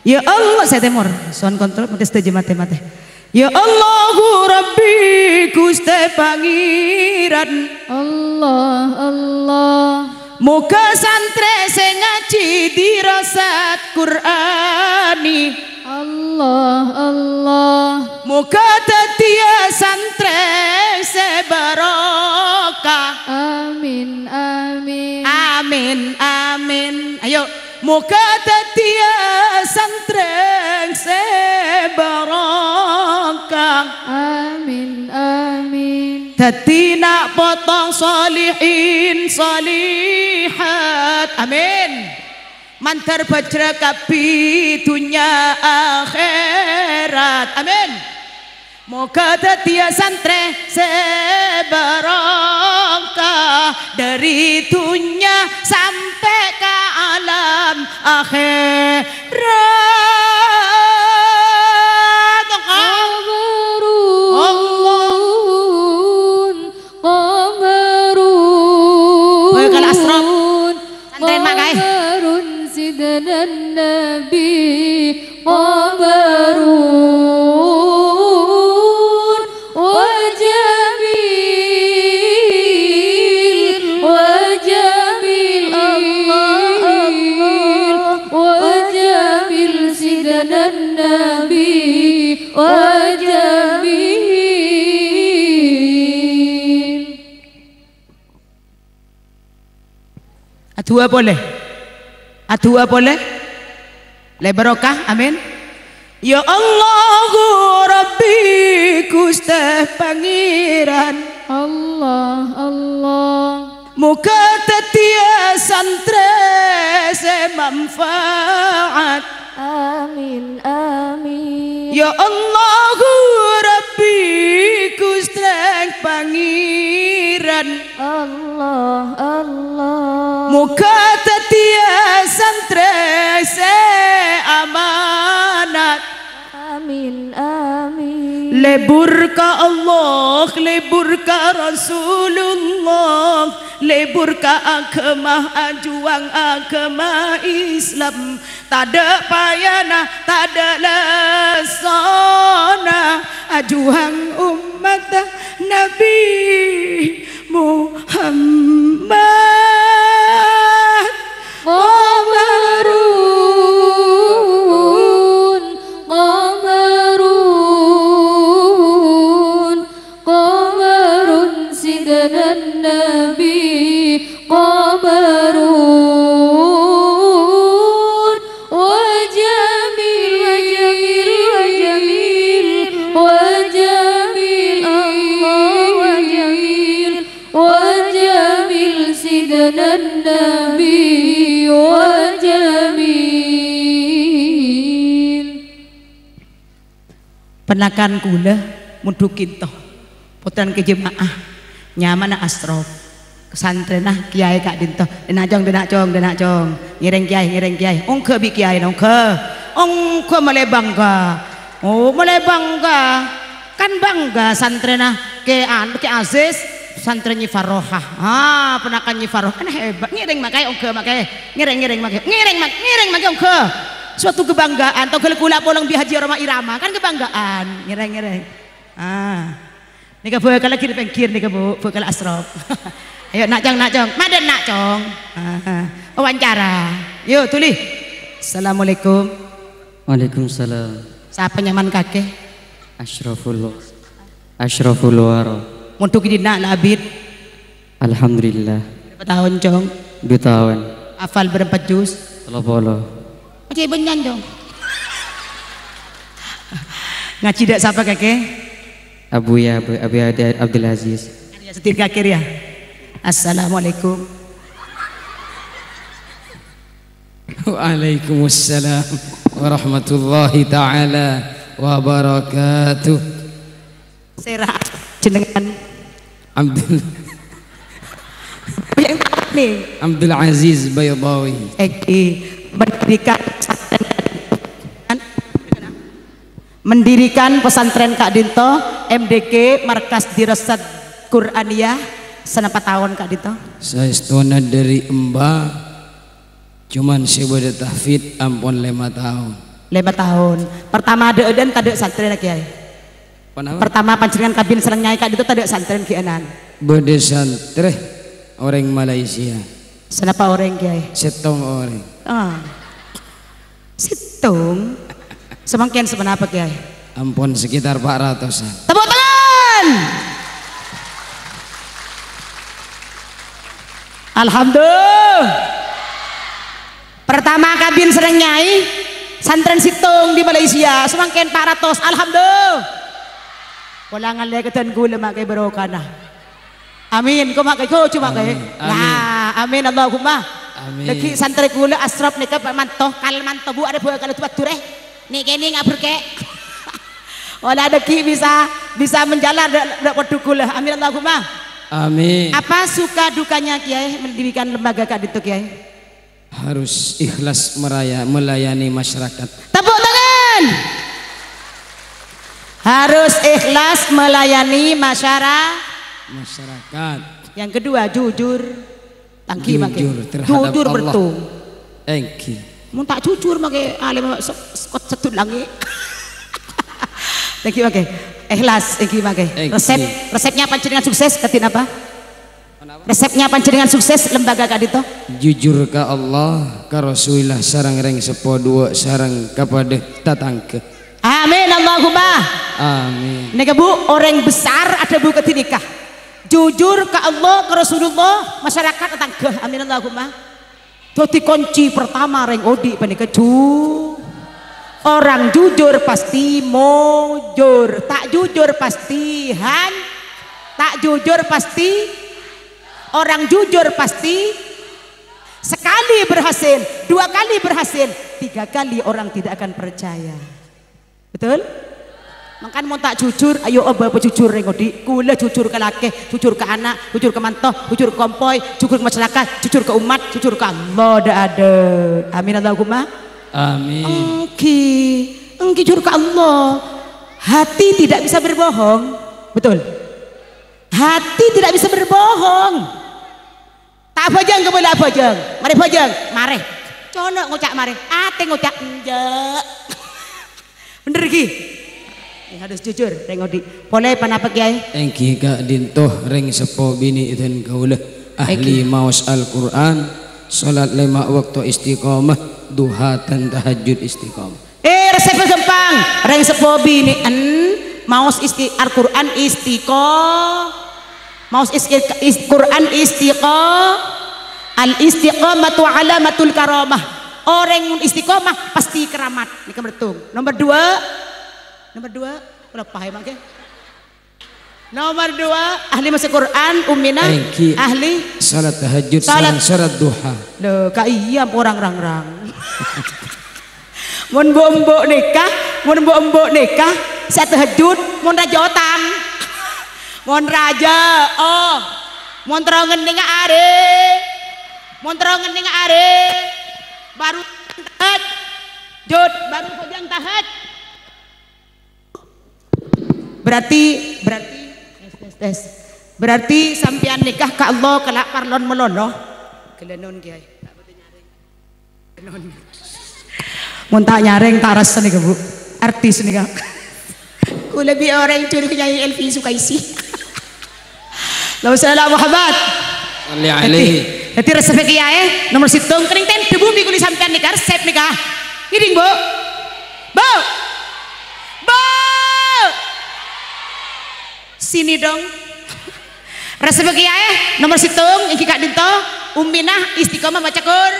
Ya Allah, sè tèmor. Sound control, matè sadhâjâ, matè, matè. Ya Allahu Rabbi, Ghustè Pangèran. Allah, Allah. Moghâ santrè sè ngajhi dirasat Qur'ani. Allah, Allah. Moghâ dhâddhiyâ santrè sè barokah. Amin, amin. Amin, amin. Ayo, moghâ dhâddhiyâ santrè sè barokah. Amin, amin. Dhâddhi na' potong shalihin shalihat. Amin. Mandhâr bhâjrâ kabbhi dhunnya akhèrat. Amin. Moghâ dhâddhiyâ santrè sè barokah dhâri dhunnya sampè' ka alam akhèrat. Qamarun, Allah. Qamarun. Woi, kala asrop. Santai, Mak, kaè. Qamarun sidana Nabi. Qamarun. Wa jamil, wa jamil, Allah, Allah. Wa jamil Duwâ' polè. Aduwâ' polè. Lè barokah, amin. Ya Allah, Rabbi, Ghustè Pangèran. Allah, Allah. Moghâ dhâddhiyâ santrè sè manfaat. Amin, amin. Ya Allah, Rabbi, Ghustè Pangèran. Allah, Allah. Moghâ dhâddhiyâ santrè sè amanat. Amin, amin. Lebur ka Allah, lebur ka Rasulullah, lebur ka aghâma, ajuwâng aghâma Islam. Tadâ' payana, tadâ' lessona, ajuwâng ommatta Nabbhi Muhammad. Qamarun, qamarun, qamarun, Sidina Nabbhi, qamarun. Wa jamil, wa jamil, wa jamil, Allah, wa jamil, wa jamil, Sidina Nabbhi, wa jamil. Ponakan kaulâ, Mundhuk Kinto. Pottrana kè jema'ah. Nyamana Asrof. Santrèna kèyaè ka'dinto. Dhinna', Cong, dhinna', Cong, dhinna', Cong. Ngèrèng, Kèyaè, ngèrèng, Kèyaè. Ongghâ bi' kèyaèna, ongghâ. Ongghâ malè bangga. Oh, malè bangga. Kan bangga santrèna Kè An-, Kè Aziz, santrè Nyi Farroha. Ah, ponakan Nyi Farroha. Kan hebat. Ngèrèng, Ma' Kè, ongghâ, Ma' Kè. Ngèrèng, ngèrèng, Ma' Kè. Ngèrèng, Ma', ngèrèng, Ma' Kè, ongghâ. Suatu kebanggaan. Tongghâl kaulâ polong bi' Haji Rhoma Irama. Kan kebanggaan. Ngèrèng, ngèrèng. Ah. Nèka bhâkalla ghi' è pèngghir nèka, Bu, bhâkalla Asrof. Ayo, na', Cong, na', Cong. Madân, na', Cong. Ah, wawancara. Yo, tuli. Assalamualaikum. Waalaikumsalam. Sapa nyamana kakè? Asyraful, Asyraful Wara. Mondhuk è dinna' la abit? Alhamdulillah. Bârâmpa taon, Cong? Du taon. Hafal bârâmpa juz? Tello polo. Aja bânnya'an, Cong. Ngajhi dâ' sapa, kakè? Abuya, Abu, Abu Ade Abdul Aziz. Setir kakè, ya. Assalamualaikum. Waalaikumsalam warahmatullahi taala wabarakatuh. Sèra jenengan? Abdul Yang tahu nih. Abdul Aziz Baydawi. Èngghi, mendirikan, mendirikan pesantren ka'dinto, M D K, Markas Dirasat Qur'aniyah, sanapa taon ka'dinto? Saèstona dâri emba, cuman sè bâdâ tahfidz ampon lèma taon. Lèma taon. Pertama dâ'-, dâ'ân tadâ' santrè, Kèyaè? Ponapa? Pertama panjhennengngan kabin sareng Nyaè ka'dinto tadâ' santrè ghi'anan? Bâdâ santrè orèng Malaysia. Sanapa orèng, Kèyaè? Sèttong orèng. Ah. Sèttong? Samangkèn saponapa, Kèyaè? Ampon sekitar empat ratusan. Tepuk tangan! Alhamdulillah. Pertama kabin sareng Nyaè, santrèn sèttong di Malaysia, samangkèn empat ratus. Alhamdulillah. Pola ngallè ka dân kaulâ, Ma' Kè, barokana. Amin. Ko, Ma' Kè, ko, coma, Kè. Amin. Amin. Nah, amin, Allahumma. Amin. Lagi santrè kaulâ Asrof nèka manto, kal manto, Bu, arè bhâkal adu-adu, rè. Nè kènè ngabur, Kè. Ola dâgghi' bisa, bisa menjalar dâ', dâ' poddhu kaulâ. Amin, Allahumma. Amin. Apa suka dukanya Kèyaè mendirikan lembaga ka'dinto, Kèyaè? Harus ikhlas meraya-, melayani masyarakat. Tepuk tangan. Harus ikhlas melayani masyara-, Masyarakat. Yang kedua, jujur. Tanggi, Ma' Kè. Jujur terhadap Allah. Jujur bertemu. Èngghi. Mon ta' jujur, Ma' Kè, alèm se-, se-, sedut langit. Thank you, Ma' Kè. Ikhlas, thank you, Ma' Kè. Thank you. Resep, resepnya panjhennengngan sukses, kadhi napa? Resepnya panjhennengngan sukses lembaga ka'dinto? Jujur ka Allah, ka Rasulullah, sareng rèng seppo duwâ', sareng kapadâ tatangghâ. Amin, Allahumma. Amin. Nèka, Bu, orèng besar adhâbu kadhi nèka. Jujur ka Allah, ka Rasulullah, masyarakat, tatangghâ. Amin, Allahumma. Dhâddhi, konci pertama rèng odi' panèka ju-, orang jujur pasti mojur, ta' jujur pasti han-, ta' jujur pasti, orang jujur pasti sekali berhasil, dua kali berhasil, tiga kali orang tidak akan percaya. Betul? Mangkana mon ta' jujur, ayo obâ pajujur rèng odi'. Kaulâ jujur ka lakè, jujur ka ana', jujur ka manto, jujur ka kompoy, jujur ka masyarakat, jujur ka ommat, jujur ka Allah, dâ'-adâ'. Amin Allahumma. Amin. Èngghi, èngghi jujur ka Allah. Hati tidak bisa berbohong. Betul? Hati tidak bisa berbohong. Ta' abhâjâng, kabâlâ abhâjâng. Marè bhâjâng, marè. Colo' ngoca' marè. Atè ngoca' enjâ'. Bhender ghi? Ya, harus jujur, rèng odi'. Polè ponapa, Kèyaè? Èngghi ka'dinto rèng seppo binè' dân kaulâ, ahli Èngghi. Maos Al-Qur'an, salat lèma' bâkto istiqomah, duha dân tahajjud istiqomah. Eh, resepna ghâmpang. Rèng seppo binè'en maos isti-, Al-Qur'an istiqo-, maos isti-, is-, Qur'an istiqo-, al-istiqamatu alamatul karamah. Orèng istiqomah pasti keramat. Nèka mèttong. Nomor dua. Nomor dua. Lupa ya, Mak, ya. Nomor dua, ahli maca Qur'an, ummina, Èngghi. Ahli salat tahajjud, salat. Sareng salat duha. Lho, ka iyâ, orang rang-rang. Mon embu'-embu' nèka, mon embu'-embu' nèka, sè tahajjud, mon rajâ otang. Mon rajâ, oh. Mon terro ngennengnga arè. Mon terro ngennengnga arè. Baru tahajjud, baru bhâjâng tahajjud. Berarti, berarti, tes, tes, tes. Berarti sampèyan nèka ka Allah kala' parlon malolo. Ghellâ' non, Kèyaè. Mon ta' nyarèng, ta' arassa nèka, Bu. Artis nèka. Kaulâ bi' orèng juru Nyai Elvi Sukaisi. Allahumma shalli ala Muhammad. Shalli alaihi. Dhâddhi, dhâddhi resep, Kèyaè, nomor sèttong, kennèng tèndhâ bhumè kaulâ sampèyan nèka, resep nèka. Ngèdhing, Bu? Bu? Bu? Sini dong. Resep, Kèyaè, nomor sèttong, èngghi ka'dinto, ummina istiqomah maca Qur-,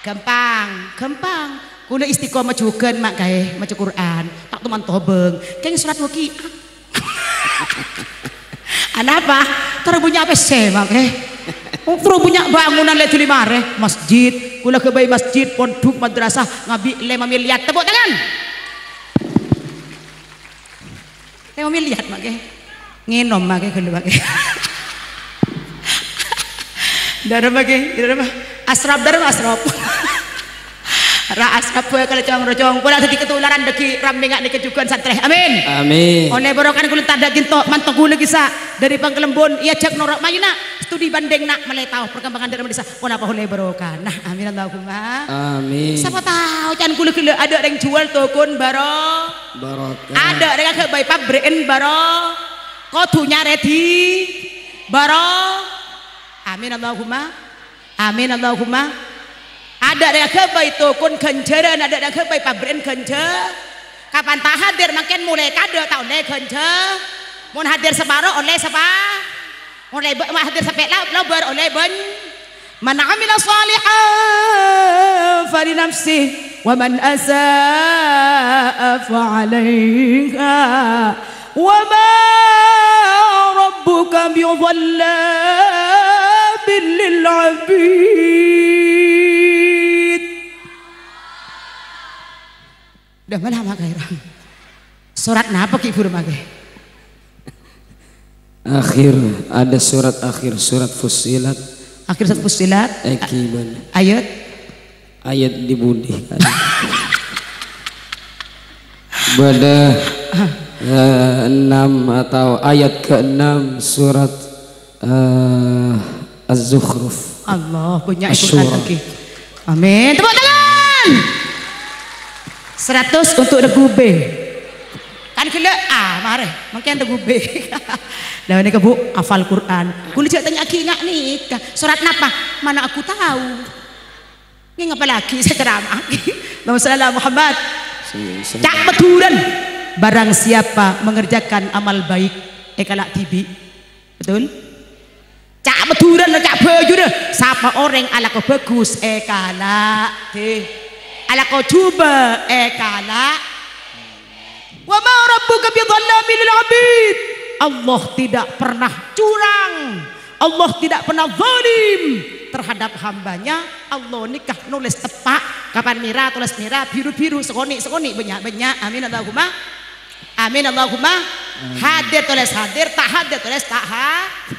ghâmpang, ghâmpang. Kaulâ istiqomah jhughân, Mak, Kèyaè, maca Qur'an. Ta' toman tobâng. Kèng sorat Waqiah. Anapa? Terro bânnya' pèssè, Mak, eh. Terro bânnya' bangunan lè dhuli marè. Masjid, kaulâ ghâbây masjid, pondhuk, madrasah, ngabi' lèma milyar. Tepuk tangan. Lèma milyar, Mak, eh. Ngènom, Mak, eh, ghâllu, Mak, eh. Dârâ, Mak, eh. Dârâ, Mak. Asrap, dârâ, Mak, asrap. Ra asrap bhâkal cong-rocong, pola dhâddhi katularan dhâggi' rammèngnga nèka jhughân santrè. Amin. Amin. Ollè barokah kaulâ tadâ' ghânto, manto kaulâ ghi' sa' dhâri Pangkalembon, èajhâk noro' mayuna, studi bandheng na' malè tao perkembangan dâ'remma dhisa, ponapa ollè barokah. Nah, amin Allahumma. Amin. Sapa tao can kaulâ ghellâ' adâ' rèng juwâl tokon baro-, Barokah. Adâ' rèng aghâbây pabrè'en baro-, kodhu nyarè dhi-, baro-, amin Allahumma. Amin Allahumma. Adâ' rèng aghâbây tokon ghânjhârân, adâ' rèng aghâbây pabrè'en ghânjhâ-, kapan ta' hadir mangkèn molaè kadâ' ta' ollè ghânjhâ-, mon hadir saparo ollè sapa-, mon lèbâ-, mon hadir sapè' la-, lobâr ollè bân-, "Man 'amila shalihan falinafsih, wa man asa'a fa 'alaiha." Wa ma rabbuka bidhallamin lil 'abid. Dah, mana mak kairan? Surat napa ki buru mangke? Akhir, ada surat akhir, surat Fussilat. Akhir surat Fussilat. Eki, bân. Ayat? Ayat di budi. Bâdâ, eh, enam atau ayat keenam surat, eh, Az-Zukhruf. Allah, bânnya' Al-Qur'an Asy-Syura. Lagi. Amin. Tepuk tangan. Seratus untuk lagu B. Kan ghellâ', ah, marè. Mangkèn lagu B. Lah, nèka, Bu, hafal Qur'an. Kulâ jhâ' tanya'aghi nga' nèka. Surat napa? Mana aku tahu. Ngè ngapa lagi saya ceramah? Allahumma shalli ala Muhammad. Ca'na Madhurâna, barang siapa mengerjakan amal baik, èkala' dhibi'. Betul? Ca' Madhurâna, ca' bhâjuna. Sapa orèng alako bhâghus, èkala'. Dhi. Alako jhubâ', èkala'. "Wa ma rabbuka bidhallamin lil abid." Allah tidak pernah curang. Allah tidak pernah zalim terhadap hambanya. Allah nèka nolès teppa'. Kapan mèra, tolès mèra, biru-biru, sakonè', sakonè', bânnya', bânnya'. Amin Allahumma. Amin Allahumma. Hadir tolès hadir, ta' hadir tolès ta' ha-,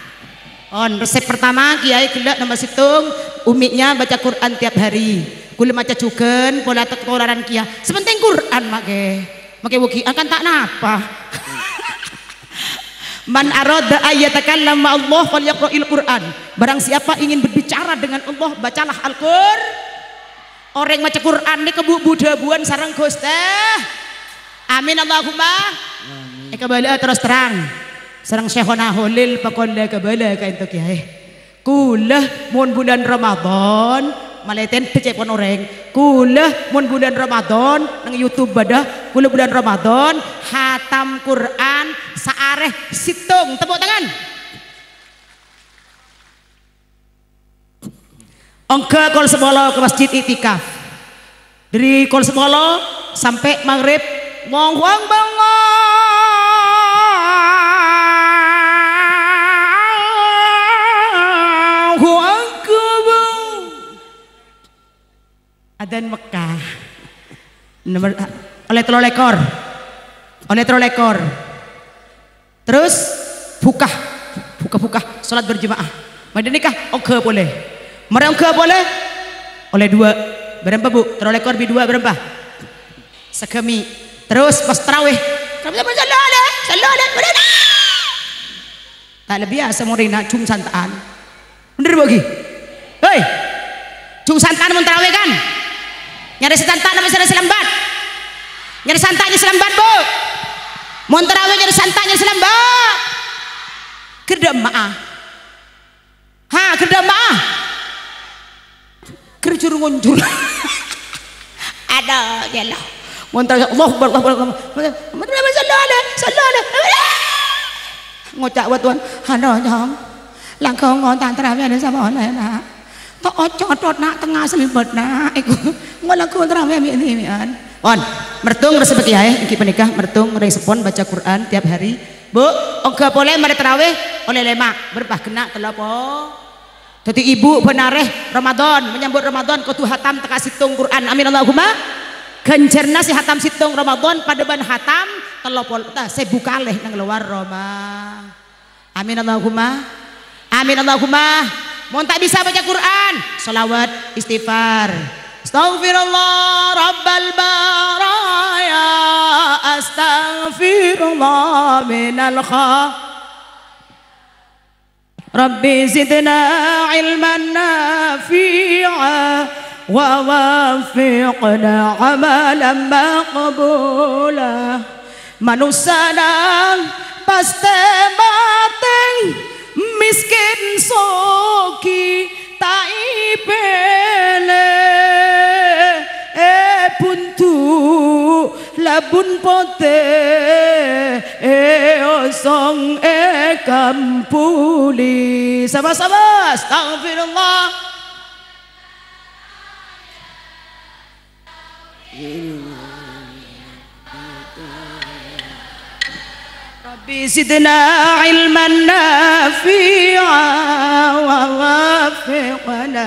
On, resep pertama, Kiai ghellâ' nomor sèttong, umminya baca Quran tiap hari. Kaulâ maca jhughân, pola tek-, tolaran kèya. Sè pentèng Quran, make. Make wâghi, akan ta' napa. "Man arada ayyatakallama Allah falyaqra'il Quran." Barang siapa ingin berbicara dengan Allah, bacalah Al-Qur-, Orèng maca Quran nèka bu-, bu-dhâbuwân sareng Ghustè. Amin Allahumma. Amin. Èkabâlâ'â terros terrang. Sareng Syaikhona Holil pakon la kabâlâ kaènto, Kiai. Kaulâ mon bulân Ramadan, malè tèndhâ ca'èpon orèng. Kaulâ mon bulân Ramadan, neng YouTube bâdâ, kaulâ bulân Ramadan, hatam Quran saarè sèttong. Tepuk tangan. Ongghâ kol sapolo ka masjid iktikaf. Dâri kol sapolo sampè' maghrib, Allahu Akbar, Allahu Akbar. Adzan Mekkah. Nomor, ollè tello lèkor. Ollè tello lèkor. Terros bhuka, bhuka-bhuka, sholat berjamaah. Marè nèka ongghâ polè. Marè ongghâ polè, ollè duwâ'. Bârâmpa, Bu? Tello lèkor bi' duwâ' bârâmpa? Sagâmè'. Terros pas tarawih. Sallu alaihi, sallu alaihi. Ta' lebbi asè morèna jhung santa'an. Bhender, Bu, ghi? Hei! Jhung santa'an mon tarawih, kan? Nyarè sè santa' napa nyarè sè lambât? Nyarè santa' nyarè sè lambât, Bu? Mon tarawih nyarè santa' nyarè sè lambât. Ghâr dâ' emma'a. Ha, ghâr dâ' emma'a. Ghâr jhur-ngonjhur. Adâ', ghellâ'. Mon tarawih, Allahu Akbar, Allahu Akbar. Sallu alaihi, sallu alaihi. Ngoca' wâ-, tuwan, "Ano, Nyong, langkong ngontang tarawih nè sapolè, Na'. To' oco thot, Na', tengnga selbet, Na'." Iku, ngo langkong tarawih mè'-, mè'-, mè'an. Pon, mertung resep Kiai, èngghi panèka mertung rèng seppon baca Quran tiap hari. Bu, ongghâ polè marè tarawih, ollè lèma', bârâmpa ghenna' tello po-, Dhâddhi, ibu bân arè Ramadan, menyambut Ramadan kodhu hatam tekka' sèttong Quran. Amin Allahumma. Ghânjhârânna sè hatam sèttong Ramadan padâ bân hatam tello polo, ta, sèbu kalè neng lowar Roma. Amin Allahumma. Amin Allahumma. Mon ta' bisa baca Quran, sholawat, istighfar. Astaghfirullah rabbal baraya, astaghfirullah minal kha-, Rabbi zidna ilman nafi'a wa waffiqna amalan maqbula. Manossa pastè matè, miskin soghi ta' èpèlè, è bundu' labun potè, è osong è kampuli. Sama-sama, astagfirullah. Rabbi zidna ilman nafi'a wa waffiqna.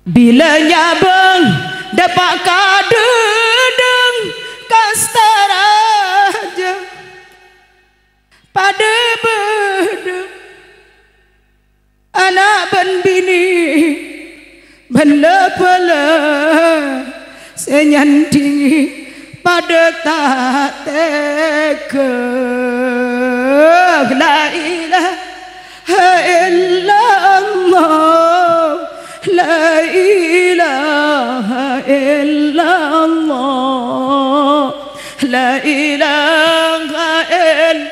Bilâ nyabâng dâpa' ka dhâdhâng kastaraja, padâ bâdâ ana' bân binè, bân la-bâlâ sè nyandhingè padâ ta' tèghâ. La ilaha illallah, la ilaha illallah, la ilaha ill-,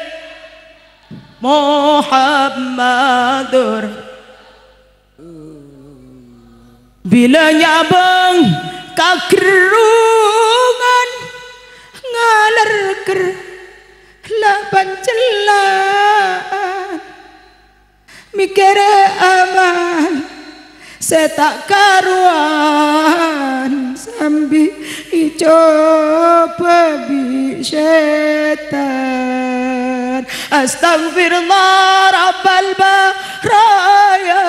Muhammadur. Bilâ nyabâng ka gherrungan ngaler ger-, La pancellan mèkkèrè amal sè ta' karowan sambi ècoba bi' sètan. Astaghfirullah rabbal baraya.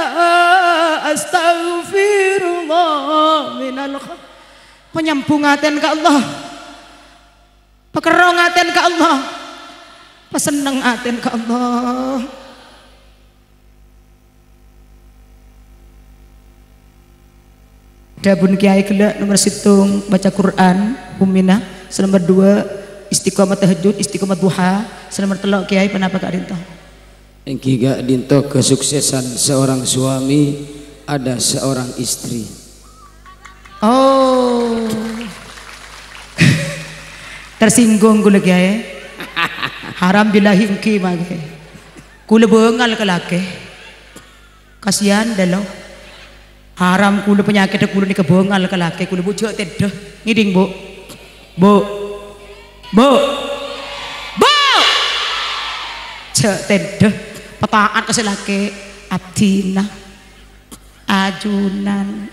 Astaghfirullah minal kha-, panyambhung atèn ka Allah. Pakerrong atèn ka Allah. Pasenneng atèn ka Allah. Dhâbuna kèyaè ghellâ', nomer sèttong baca Quran, ummina, sè nomer dua istiqomah tahajud, istiqomah duha, sè nomer tello' kèyaè ponapa ka'dinto? Èngghi ka'dinto kesuksesan seorang suami ada seorang istri. Oh. Tersinggung kaulâ, Kèyaè. Haram billahi èngghi mangkè. Kaulâ bângal ka lakè. Kasihan, dâlâ. Haram kaulâ, panyakèddhâ kaulâ nèka bângal ka lakè kaulâ, Bu, jhâ' tèdhâ. Ngèdhing, Bu. Bu. Bu. Bu. Jhâ' tèdhâ. Pata'at ka sè lakè. Abdhina. Ajunan.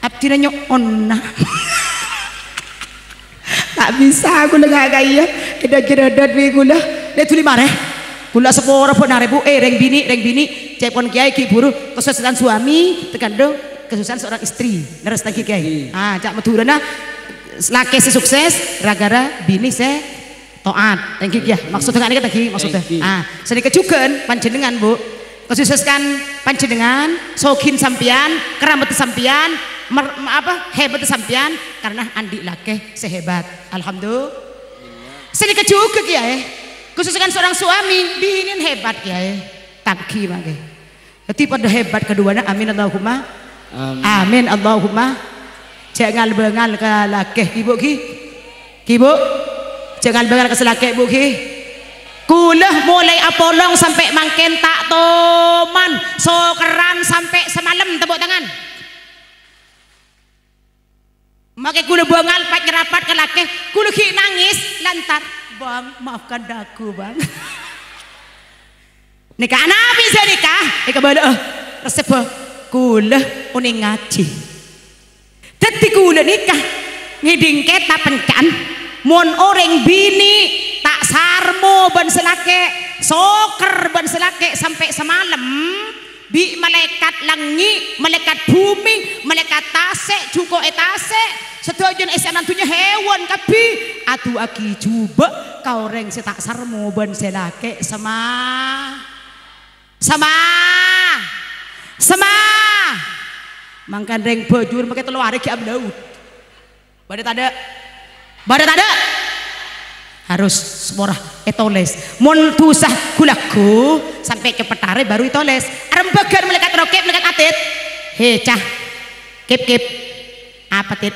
Abdhina nyo'ona. Ta' bisa kaulâ ngakaè. Èdhâ-jhârâdhât bi' kaulâ. Lè dhuli marè. Kaulâ sapora bân arè, Bu. Eh, rèng binè', rèng binè'. Ca'èpon kèyaè ghi' buru kesusahan suami, tergantung kesusahan seorang istri. Lerres ta' ghi' kèyaè? Ah, ca' Madhurâna lakè sè sukses gara-gara binè sè taat. Èngghi, ya, maksudnya kan nèka ta' ghi', maksudnya. Èngghi. Ah, sanèka jhughân panjhennengngan, Bu. Kesusahan panjhennengngan, soghin sampèyan, keramat sampèyan, mer-, apa, hebat sampèyan karena andi' lakè sè hebat. Alhamdulillah. Sanèka jhughân, Kèyaè. Kesusahan seorang suami, binèna hebat, Kèyaè. Ta' ghi' mangkè. Dhâddhi padâ hebat kaduwâna. Amin Allahumma. Amin. Amin Allahumma. Jhâ' ngal-bângal ka lakè, ghi, Bu, ghi. Ghi, Bu. Jhâ' ngal-bângal ka sè lakè, Bu, ghi. Kaulâ molaè apolong sampè' mangkèn ta' toman. Sokerran sampè' samalem, tepuk tangan. Mangkè kaulâ bângal, pas nyarapat ka lakè, kaulâ ghi' nangès lantaran, "Bang, maafkan daku, Bang." Nèka ana' bisa nèka, èkabâlâ'â. Reseppa, kaulâ onèng ngajhi. Dhâddhi kaulâ nèka ngèdhing kètab ènca'na, mon orèng binè' ta' sarmo bân sè lakè', soker bân sè lakè' sampè' samalem, bi' malaèkat langngè', malaèkat bhumè, malaèkat tasè', jhuko' è tasè', sadhâjâna è sè'anna dhunnya hèwan kabbhi, adu'aaghi jhubâ' ka orèng sè ta' sarmo bân sè lakè' sama-, sama-, sama-, mangkana rèng Bajur makè tello arè ghi' ablaut. Bâdâ tadâ'? Bâdâ tadâ'? Harus sapora ètolès. Mon dhusa ghu-lagghu sampè' copet arè baru ètolès. Arembhâghân malaèkat Raqib, malaèkat Atid. "He, Cah. Kip, Kip. Apa, Tid?"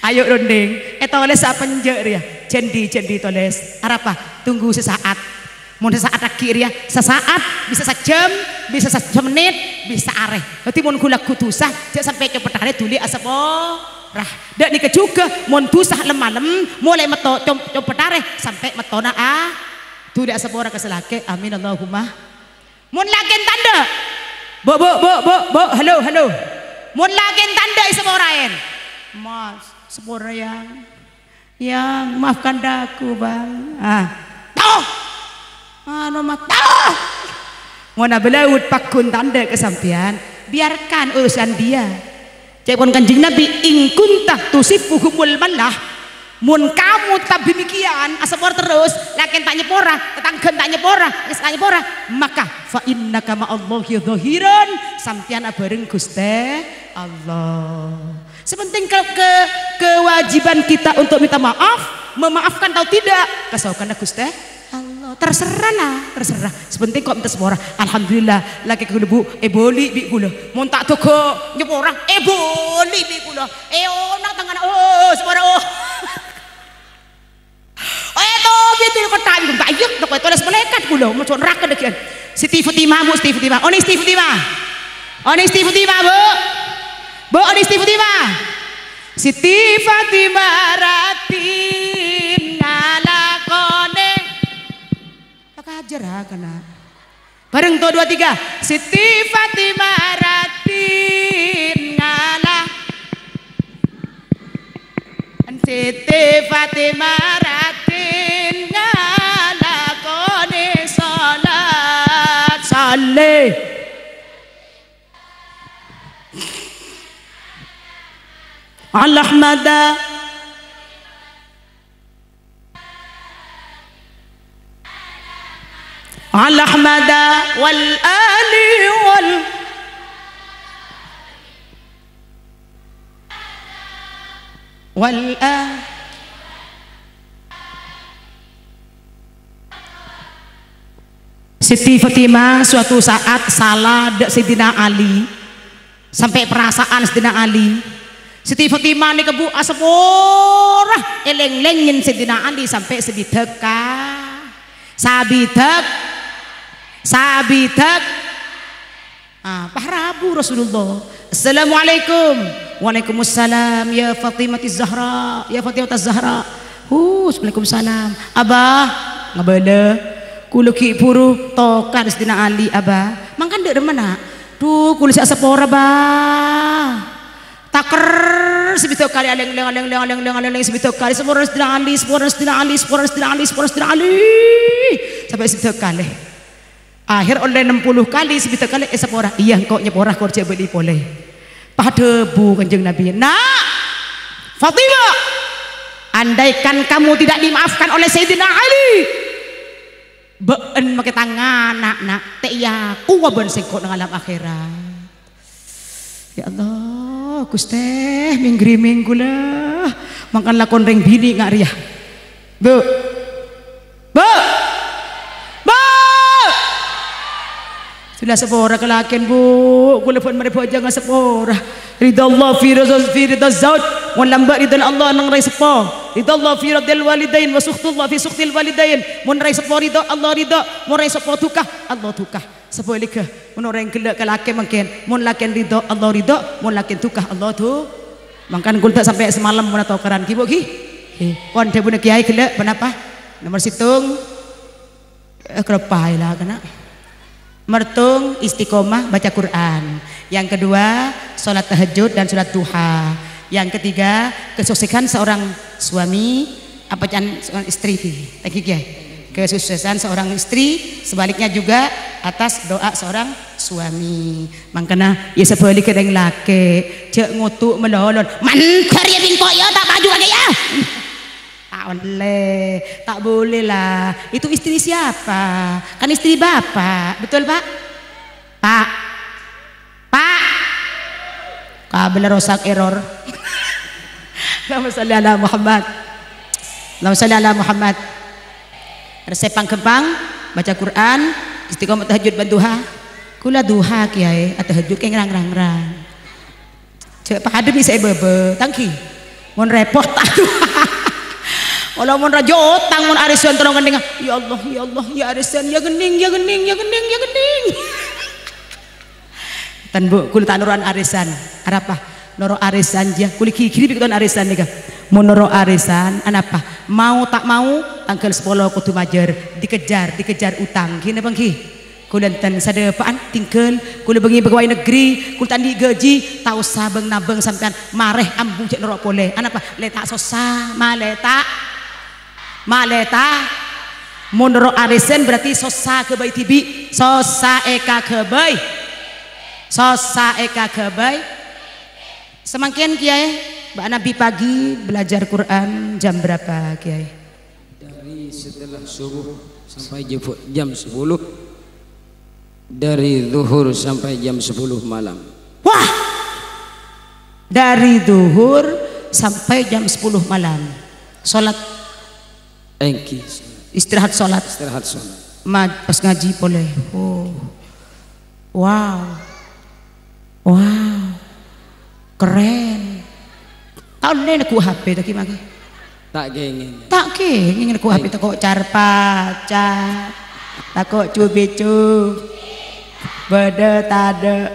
Ayo, rondhing. Ètolès apa enjâ' rèya? Jhândhi-jhândhi tolès. Arapa? Tunggu sesaat. Mon sè sa'at aghi' rèya, sè sa'at, bisa sajhâm, bisa sa-, samennit, bisa saarè. Dhâddhi mon ghu-lagghu dhusa, jhâ' sampè' copet arè dhuli asapora. Dâ' nèka jhughân, mon dhusa lem-malem, molaè metto com-, copet arè, sampè' mettona a-, dhuli asapora ka sè lakè'. Amin, Allahumma. Mon lakèna tandhâ, "Bu, Bu, Bu, Bu, Bu, halo, halo." Mon lakèna tandhâ èsaporaè. "Mas, sapora, Yang." "Yang, maafkan daku, Bang." Ah. Toh! Anu mah, toh! Mon ablaut pagghun tandhâ ka sampèyan, biarkan urusan dia. Ca'èpon Kanjeng Nabi, "In kunta tusiffuhumul mallah." Mon kamu tetap demikian, asapora terros, lakèna ta' nyapora, tatangghâna ta' nyapora, ta' nyapora, maka fa innaka ma'allahi dhahiran, sampèyan abhâreng Ghustè Allah. Sè penting ke-, ke-, kewajiban kita untuk minta maaf, memaafkan atau tidak, kasokanna Ghustè Allah. Terserah, nah, terserah. Sè penting kok minta sapora. Alhamdulillah, lakè kaulâ, Bu, èbâli' bi' kaulâ. Mon ta' tega nyapora, èbâli' bi' kaulâ. Èonang tengngana, oh, sapora, oh. Eh, tobi' itu kota itu, tak iya, tak iya, tolès malaèkat kaulâ, masuk neraka lagi. Siti Fatimah, Bu, Siti Fatimah. Onèng Siti Fatimah. Onèng Siti Fatimah, Bu. Bu, onèng Siti Fatimah. Siti Fatimah Ratin ngalako Jera kena. Bareng to, dua, tiga. Siti Fatimah raddhin ngala. Siti Fatimah raddhin ngalakone salat. Salih. Al-Ahmada. Al-Ahmada wal ali wal, wal a-, Siti Fatimah suatu saat sala dâ' Sayyidina Ali, sampè' perasaan Sayyidina Ali. Siti Fatimah nèka, Bu, asapora èlèng-lèngèn Sayyidina Ali sampè' sabidhâk ka-, sabidhâk, sabidhâk. Ah, pas rabu Rasulullah. "Assalamualaikum." "Waalaikumsalam, ya Fatimatiz Zahra, ya Fatimataz Zahra." "Hus, waalaikumsalam." "Abah," ngabâlâ, "kaulâ ghi' buru tokar Sayyidina Ali, Abah." "Mangkana dâ' remma, Na'?" "Dhu, kaulâ sè asapora, Bah." Taker sabidhâk kalè, alèng-lèng, alèng-lèng, alèng-lèng, alèng-lèng sabidhâk kalè, "Sapora Sayyidina Ali, sapora Sayyidina Ali, sapora Sayyidina Ali, sapora Sayyidina Ali." Sampè' sabidhâk kalè. Akhèr ollè ennem puluh kalè, sabidhâk kalè èsapora. "Iyâ, engko' nyapora, kor jhâ' bâli polè." Pas adhâbu Kanjeng Nabi, "Na', Fatimah, andaikan kamu tidak dimaafkan oleh Sayyidina Ali, bâ'en makè tang ana', Na', ta' èakowa bân sèngko' neng alam akhèrat." Ya Allah, Ghustè, mènggrimèng kaulâ. Mangkana lakon rèng binè' nga' rèya. Bu. Bu. Bu. Sè la sapora kalakèn, Bu. Kaulâ bân marè bhâjâng asapora. Ridha Allah fi ridha, fi ridha zauj. Mon lambâ' ridhâna Allah neng rèng seppo. Ridha Allah fi ridhal walidain wa sukhtullah fi sukhtil walidain. Mon rèng seppo ridha, Allah ridha. Mon rèng seppo duka, Allah duka. Sabhâligghâ, mon orèng ghellâ' ka lakè mangkèn, mon lakèn ridha, Allah ridha, mon lakèn duka, Allah du-, mangkana kaulâ ta' sampè' samalem mon atokaran, ghi, Bu, ghi? Ghi. Pon dhâbuna Kèyaè ghellâ', ponapa? Nomor sèttong, eh, kaloppaè la, kana'. Mertong istiqomah baca Quran. Yang kedua, sholat tahajud dan sholat duha. Yang ketiga, kesuksesan seorang suami, apa can seorang istri, ghi? Lagi, ghi? Kesuksesan seorang istri, sebaliknya juga atas doa seorang suami. Mangkana, ya sabhâligghâ rèng lakè', jhâ' ngodu' malolo. Mandhâr ya bingko ya, ta' paju kakè ya. Ta' ollè, ta' boleh lah. Itu istri siapa? Kan istri bapak, betul, Pak? Pak? Pak? Kabel rosak, error. Allahumma sholli ala Muhammad. Allahumma sholli ala Muhammad. Resep pangghâmpang, baca Quran, istiqomah tahajud bân duha. Kaulâ duha, Kèyaè, atahajud kèng rang-rang-rang. Jhâ' padâ bi' sè èbâbâ, tang ghi. Mon rèpot, aduh. Ola mon rajâ otang, mon arisan terro ngennengnga, "Ya Allah, ya Allah, ya arisan, ya ghenning, ya ghenning, ya ghenning, ya ghenning." Ten, Bu, kaulâ ta' noro'an arisan. Arapa? Noro' arisan jiyâ. Kaulâ ghighiri bi' katon arisan nèka. Mon noro' arisan, anapa? Mau ta' mau, tangghâl sapolo kodhu majâr. Dikejar, dikejar utang. Ghi napa ghi? Kaulâ enten sadâpa'an tinggal, kaulâ bângè pegawai negeri, kaulâ ta' andi' gaji, ta' osa bâng-nabâng sampèyan, marè ambu jhâ' noro' polè. Anapa? Lè ta' sossa, malè ta', malè ta'. Mon noro' arisan berarti sossa ghâbây dhibi', sossa èkaghâbây. Sossa èkaghâbây. Samangkèn, Kèyaè, bâ'na bi' pagi belajar Quran jam berapa, Kèyaè? Dari setelah subuh sampai jam, jam sepuluh. Dari zuhur sampai jam sepuluh malam. Wah! Dari zuhur sampai jam sepuluh malam. Sholat. Èngghi. Istirahat sholat. Istirahat sholat. Ma-, pas ngaji polè. Oh. Wow. Wow. Keren. Ta' ollè neggu' H P ta' ghi mangkè? Ta' kèngèng. Ta' kèngèng neggu' H P tako' car-pacar. Tako' cu-bicu. Bâdâ tadâ'.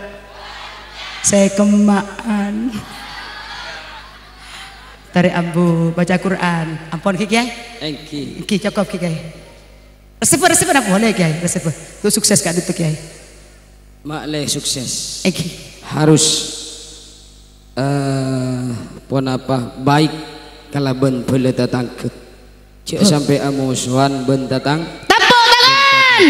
Sè kemma'an. Tarè ambu, baca Quran. Ampon ghi, Kèyaè? Èngghi. Èngghi, cokop ghi, Kèyaè. Reseppa, reseppa napa polè, Kèyaè? Reseppa. Tuh sukses ka'dinto, Kèyaè. Ma'lè sukses. Èngghi. Harus, eh, ponapa, baik kalabân bhâlâ tatangghâ. Jhâ' sampè' amosowan bân tatang-, Tepuk tangan!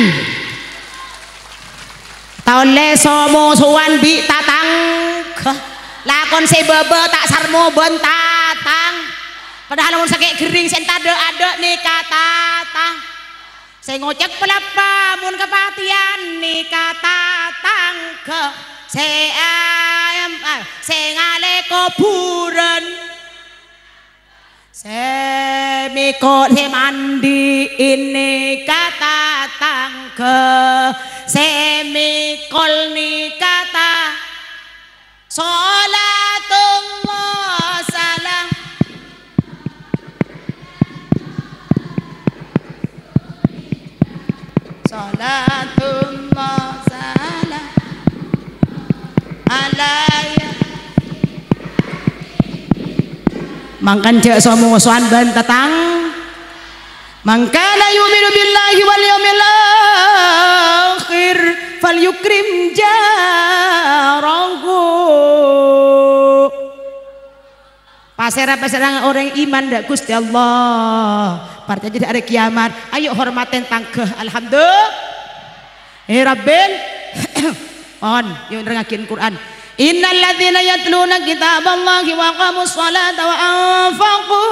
Ta' ollè so-mosowan bi' tatangghâ. Lakon sè bâbâ ta' sarmo bân tatang-, padahal mon sakè' ghering sè èntadâ'-adâ' nèka tatang-, sè ngocèk palappa mon kapatèyan nèka tatangghâ, sè ayam, ah, sè ngalè kobhurân, sè mèko-, sè mandi'i nèka tatangghâ, sè mèkol nèka ta-, Shalatullah salam. Shalatullah salam alaihi. Mangkana jhâ' so-mosowan bân tatang-, "Man kana yu'minu billahi wal yaumil akhir falyukrim jarahu." Pasèra-pasèra orèng iman dâ' Ghustè Allah, parcajâ dâ' arè kèyamat, ayo hormatè tangghâ. Alhamdulillah. Eh, Rabbil, on, yo nerrangngaghi Quran. "Innal ladzina yatluna kitaballahi wa aqamus sholata wa anfaqu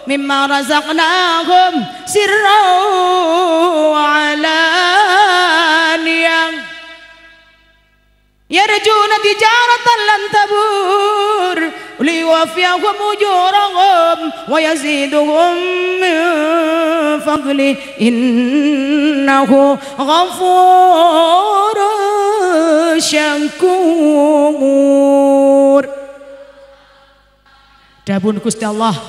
mimma razaqnahum sirran wa alaniyah." Yarjuna tijaratan lan tabur, liyuwaffiyahum ujurahum wa yazidahum min fadlih, innahu ghafurun syakur. Dhâbuna Ghustè Allah,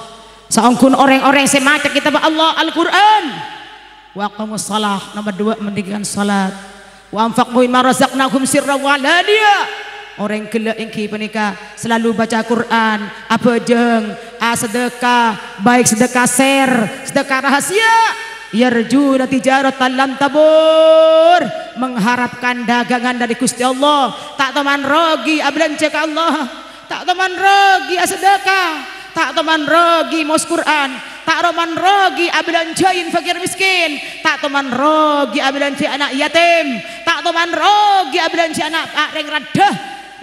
saongghuna orèng-orèng sè maca Kètabbhâ Allah, Al-Qur'an, "Wa aqamus shalah," nomor dua, mendirikan salat, "wa anfaqu mimma razaqnahum sirran wa alaniyah," orèng ghellâ' èngghi panèka selalu baca Qur'an, abhâjâng, asadhekah, baik sedekah ser, sedekah rahasia, "yarjuna tijaratan lan tabur," mengharapkan dagangan dari Ghustè Allah, ta' toman rogi abhâlânjhâ ka Allah. Ta' toman rogi asadhekah, ta' toman rogi maos Qur'an, ta' toman rogi abhâlânjhâi fakir miskin, ta' toman rogi abhâlânjhâi ana' yatim, ta' toman rogi abhâlânjhâi ana' orèng raddhâ,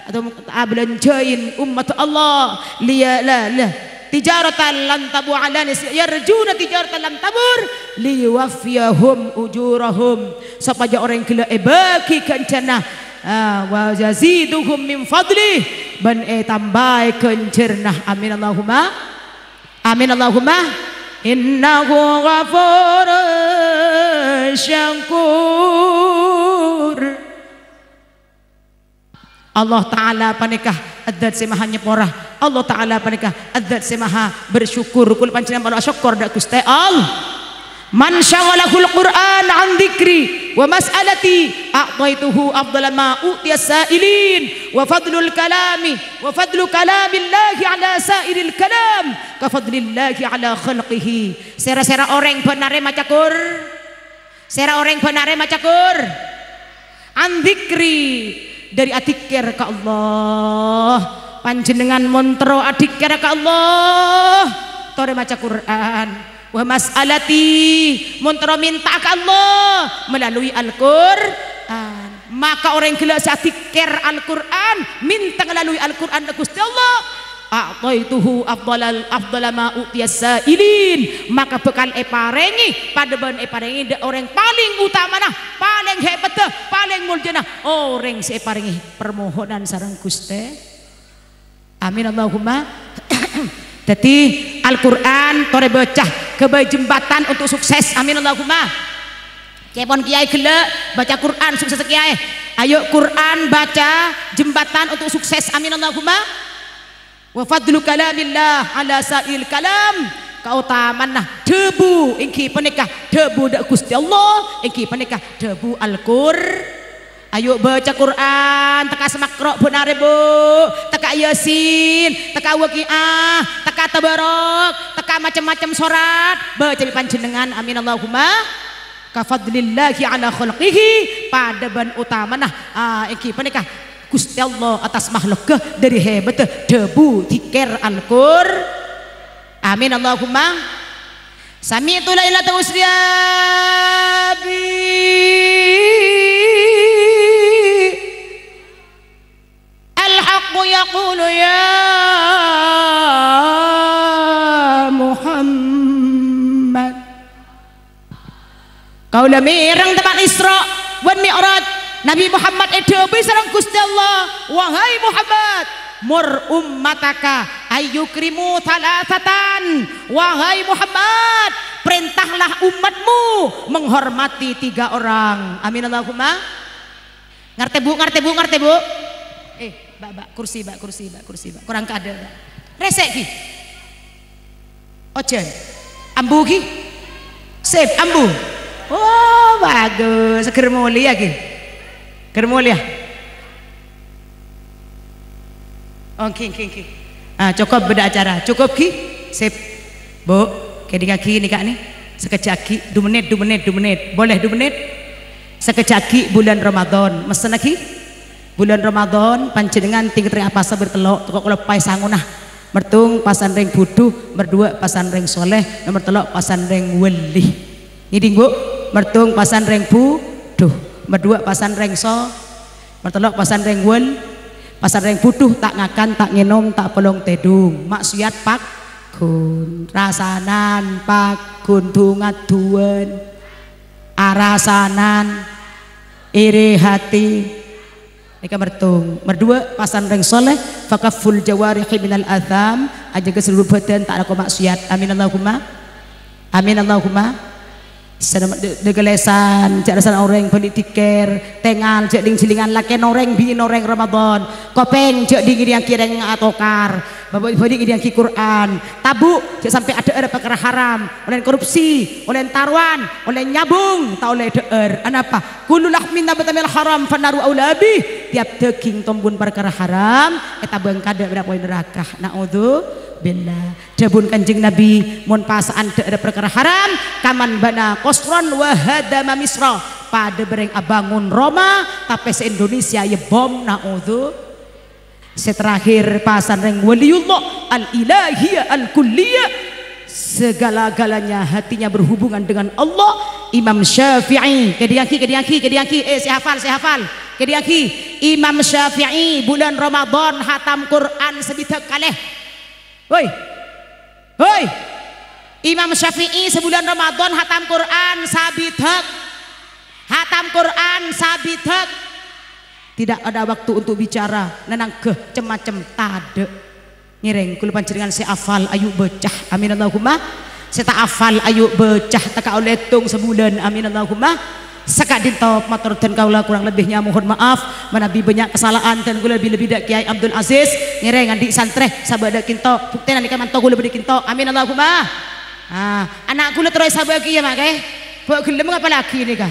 ta' tom-, abhâlânjhâi ommat Allah, liya-, la-, la-, tijaratan lan tabu-, alani-, yarjuna tijaratan lan tabur, liyuwaffiyahum ujurahum, sopajâ orèng ghellâ' èbâghi ghânjhârânna. Ah, "wa yaziduhum min fadlih," bân ètambâi ghânjhârânna. Amin Allahumma. Amin Allahumma. Innahu ghafurun syakur. Allah Ta'ala panèka Dzat sè maha nyepora. Allah Ta'ala panèka Dzat sè maha bersyukur. Kaulâ panjhennengngan parlo asokkor dâ' Ghustè Allah. "Man syaghalahul Qur'an an dzikri wa mas'alati, a'taituhu afdhala ma u'tiya sa'ilin, wa fadlul kalami, wa fadlu kalamillahi ala sa'iril kalam, ka fadlillahi ala khalqihi." Sèra-sèra orèng bân arè maca Qur-, sèra orèng bân arè maca Qur-, an dzikri, dâri adzikkèr ka Allah. Panjhennengngan mon terro adzikkèr ka Allah, torè maca Qur'an. Wa mas'alati, mon terro mènta'a ka Allah melalui Al-Qur'an. Maka orèng ghellâ' sè adzikkèr Al-Qur'an, mènta melalui Al-Qur'an ka Ghustè Allah, "A'taituhu afdhalal, afdhala ma u'tiya sa'ilin," maka bhâkal èparèngè padâ bân èparèngè dâ' orèng palèng otamana, palèng hebatta, palèng moljâna, orèng sè èparèngè parmohonan sareng Ghustè. Amin Allahumma. Dhâddhi, Al-Qur'an torè bâca, ghâbây jembatan untuk sukses. Amin Allahumma. Kèpon kèyaè ghellâ' baca Qur'an, sukses kèyaè. Ayo Qur'an baca jembatan untuk sukses. Amin Allahumma. Wa fadlu kalamillah ala sa'il kalam. Kaotamana dhâbu èngghi panèka dhâbu dâ' Ghustè Allah, èngghi panèka dhâbu Al-Qur-, ayo baca Qur'an, tekka Smakro' bân arè, Bu, tekka Yasin, tekka Waqiah, tekka Tabarok, tekka macem-macem sorat, baca bi' panjhennengngan. Amin Allahumma. Ka fadlillahi ala khalqihi, padâ bân otamana, ah, èngghi panèka Ghustè Allah attas makhlukka dâri hèbâddhâ dhâbu dzikir Al-Qur. Amin Allahumma. Sami'tu lailata usriya bi Al-haqqu yaqulu ya Muhammad. Kaulâ mèreng tempat Isra bân Mi'raj. Nabi Muhammad èdhâbuwi sareng Ghustè Allah, "Wahai Muhammad, mur ummataka ayyukrimu thalathatan." Wahai Muhammad, perintahlah umatmu menghormati tiga orang. Amin Allahumma. Ngartè, Bu? Ngartè, Bu? Ngartè, Bu? Eh, Mbak, Mbak, kursi, Mbak, kursi, Mbak, kursi, Mbak. Kurang kadâ', Mbak. Rèsè', ghi. Ojhân. Ambu, ghi. Sip, ambu. Oh, bagus. Ghâr molèya, ghi. Ghâr molèya. Oh, ghi, ghi, ghi. Ah, cokop bâdâ acara. Cokop, ghi? Sip. Bu, kèdingngaghi nèka nè. Sakejjhâ' aghi', du mennit, du mennit, du mennit. Boleh du mennit? Sakejjhâ' aghi' bulân Ramadan. Messen aghi'? Bulân Ramadan, panjhennengngan tèngghâl rèng apasa bâri' tello', toko' kaloppaè sangona. Mertong pasan rèng budhu, merduwâ' pasan rèng soleh, nomer tello' pasan rèng wali. Ngèdhing, Bu? Mertong pasan rèng budhu, merduwâ' pasan rèng so-, Nomer tello' pasan rèng wal-, pasan rèng budhu, ta' ngakan, ta' ngènom, ta' polong tèdung. Maksiat paggun, rasanan paggun, du-ngadduwân, arasanan, iri hati. Nèka mertong. Merduwâ', pasan rèng soleh, fakafful jawarihi minal atham, ajâgâ seluruh bhâdhân ta' alako maksiat. Amin Allahumma. Amin Allahumma. Sè dâ-, dâgâlèsan, jhâ' rassana orèng bâli' dhikir, tengal, jhâ' ling-jilingan lakèn orèng, binèn orèng Ramadan, kopèng, jhâ' dingngèdingngaghi rèng atokar, bâbâ-, bâli' ngèdingngaghi Qur'an, tabu', jhâ' sampè' adhâ'âr parkara haram, ollèn korupsi, ollèn tarowan, ollèn nyabung, ta' ollè dhâ'âr. Anapa? Kullu lahmin nabata minal haram fannaru aula bih. Tiap dâging tombun parkara haram, ètabâng kadâ' bâdâ polè naraka. Na'udzubillah. Dhâbuna Kanjeng Nabi, "Mon pasa'an dhâ'âr parkara haram, kaman bana qasran wa hadama Misra." Padâ bâreng abângon Roma, tapè sè Indonesia ya bom, naudzu. Sè terakhir, pasan rèng waliyullah, al-ilahiyah, al-kulliyah. Segala-galanya hatinya berhubungan dengan Allah. Imam Syafi'i, kèdingngaghi, kèdingngaghi, kèdingngaghi, eh, sè hafal, sè hafal. Kèdingngaghi, Imam Syafi'i, bulân Ramadan, hatam Qur'an sabidhâk kalè. Hoi. Hoi. Imam Syafi'i sabulân Ramadan hatam Qur'an sabidhâk. Hatam Qur'an sabidhâk. Tidak ada waktu untuk bicara, nenangghâ cem-macem tadâ'. Ngèrèng, kaulâ panjhennengngan sè afal, ayu bâca. Amin Allahumma. Sè ta' afal, ayu bâca, ta' kaulâ ètong sabulân. Amin Allahumma. Saka'dinto mator dân kaulâ, kurang lebihnya mohon maaf. Manabi bânnya' kasala'an dân kaulâ lebbi-lebbi dâ' Kèyaè Abdul Aziz, ngèrèng andi' santrè sabâ' dâ' kinto. Buktèna nèka manto kaulâ bâdâ kinto. Amin Allahumma. Ah, ana' kaulâ terro èsabâ'âghi ya, Mak, eh. Bâ' ghellem apalagi nèka.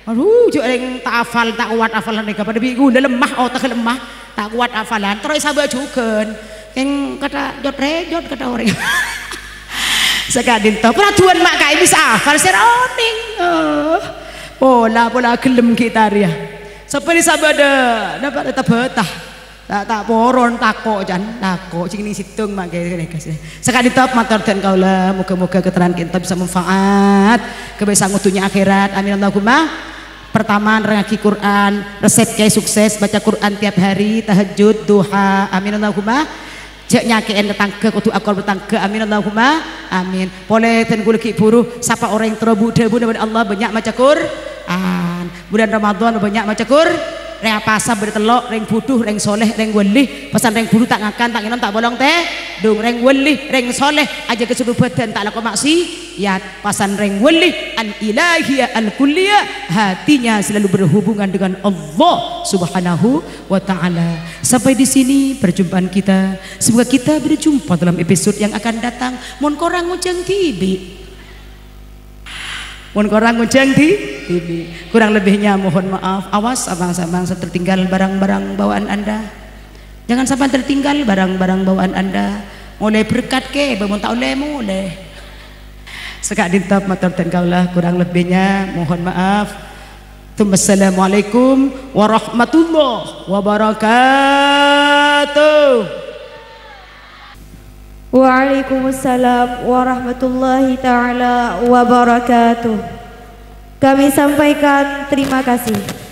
Adu, jhâ' rèng ta' afal, ta' kowat afalan nèka. Padâ bi' kaulâ lemah, otak lemah. Ta' kowat afalan, terro èsabâ' jhughân. Kèng kata jot-rejot kata orèng. Saka'dinto, paraduwân ma' kaè bisa afal sè ra onèng. Oh. Pola-pola ghellem ghi' tarèya. Sabbhân sabâdâ, napa ta-bâta. Ta', ta' poron, tako', can, tako'. Sing nèng sèttong ma' kaè kènè, gas. Saka'dinto mator dân kaulâ, moghâ-moghâ keterangan kita bisa manfaat. Kebaisan ngodhunya akhirat. Amin Allahumma. Pertama, nerrangngaghi Qur'an, resep kèyaè sukses, baca Qur'an tiap hari, tahajud, duha. Amin Allahumma. Jhâ' nyakè'è tatangghâ, kodhu akor tatangghâ. Amin Allahumma. Amin. Polè dân kaulâ ghi' bhuru sapa orèng terro bu-, dhâbuna bân Allah bânnya' maca Qur'an. Bulân Ramadan bânnya' maca Qur-, rèng apasa bâdâ tello', rèng budhu, rèng soleh, rèng wali. Pasan rèng budhu ta' ngakan, ta' ngènom, ta' polong tèdung. Rèng wali, rèng soleh, ajâgâ seluruh bhâdhân ta' alako maksi-, yat, pasan rèng wali, al-ilahiyah, al-kulliyah, hatinya selalu berhubungan dengan Allah Subhanahu wa Ta'ala. Sampai di sini perjumpaan kita. Semoga kita berjumpa dalam episode yang akan datang. Mon korang ngojhâng dhibi'. Mon korang ngojhâng dhi-, dhibi'. Kurang lebihnya mohon maaf. Awas, abang-abang, tertinggal barang-barang bawaan Anda. Jangan sampai tertinggal barang-barang bawaan Anda. Molè berkat kè, bâ mon ta' ollè molè. Saka'dinto mator dâ' kaulâ, kurang lebbinya mohon maaf. Tsumma assalamualaikum warahmatullahi wabarakatuh. Waalaikumsalam warahmatullahi taala wabarakatuh. Kami sampaikan terima kasih.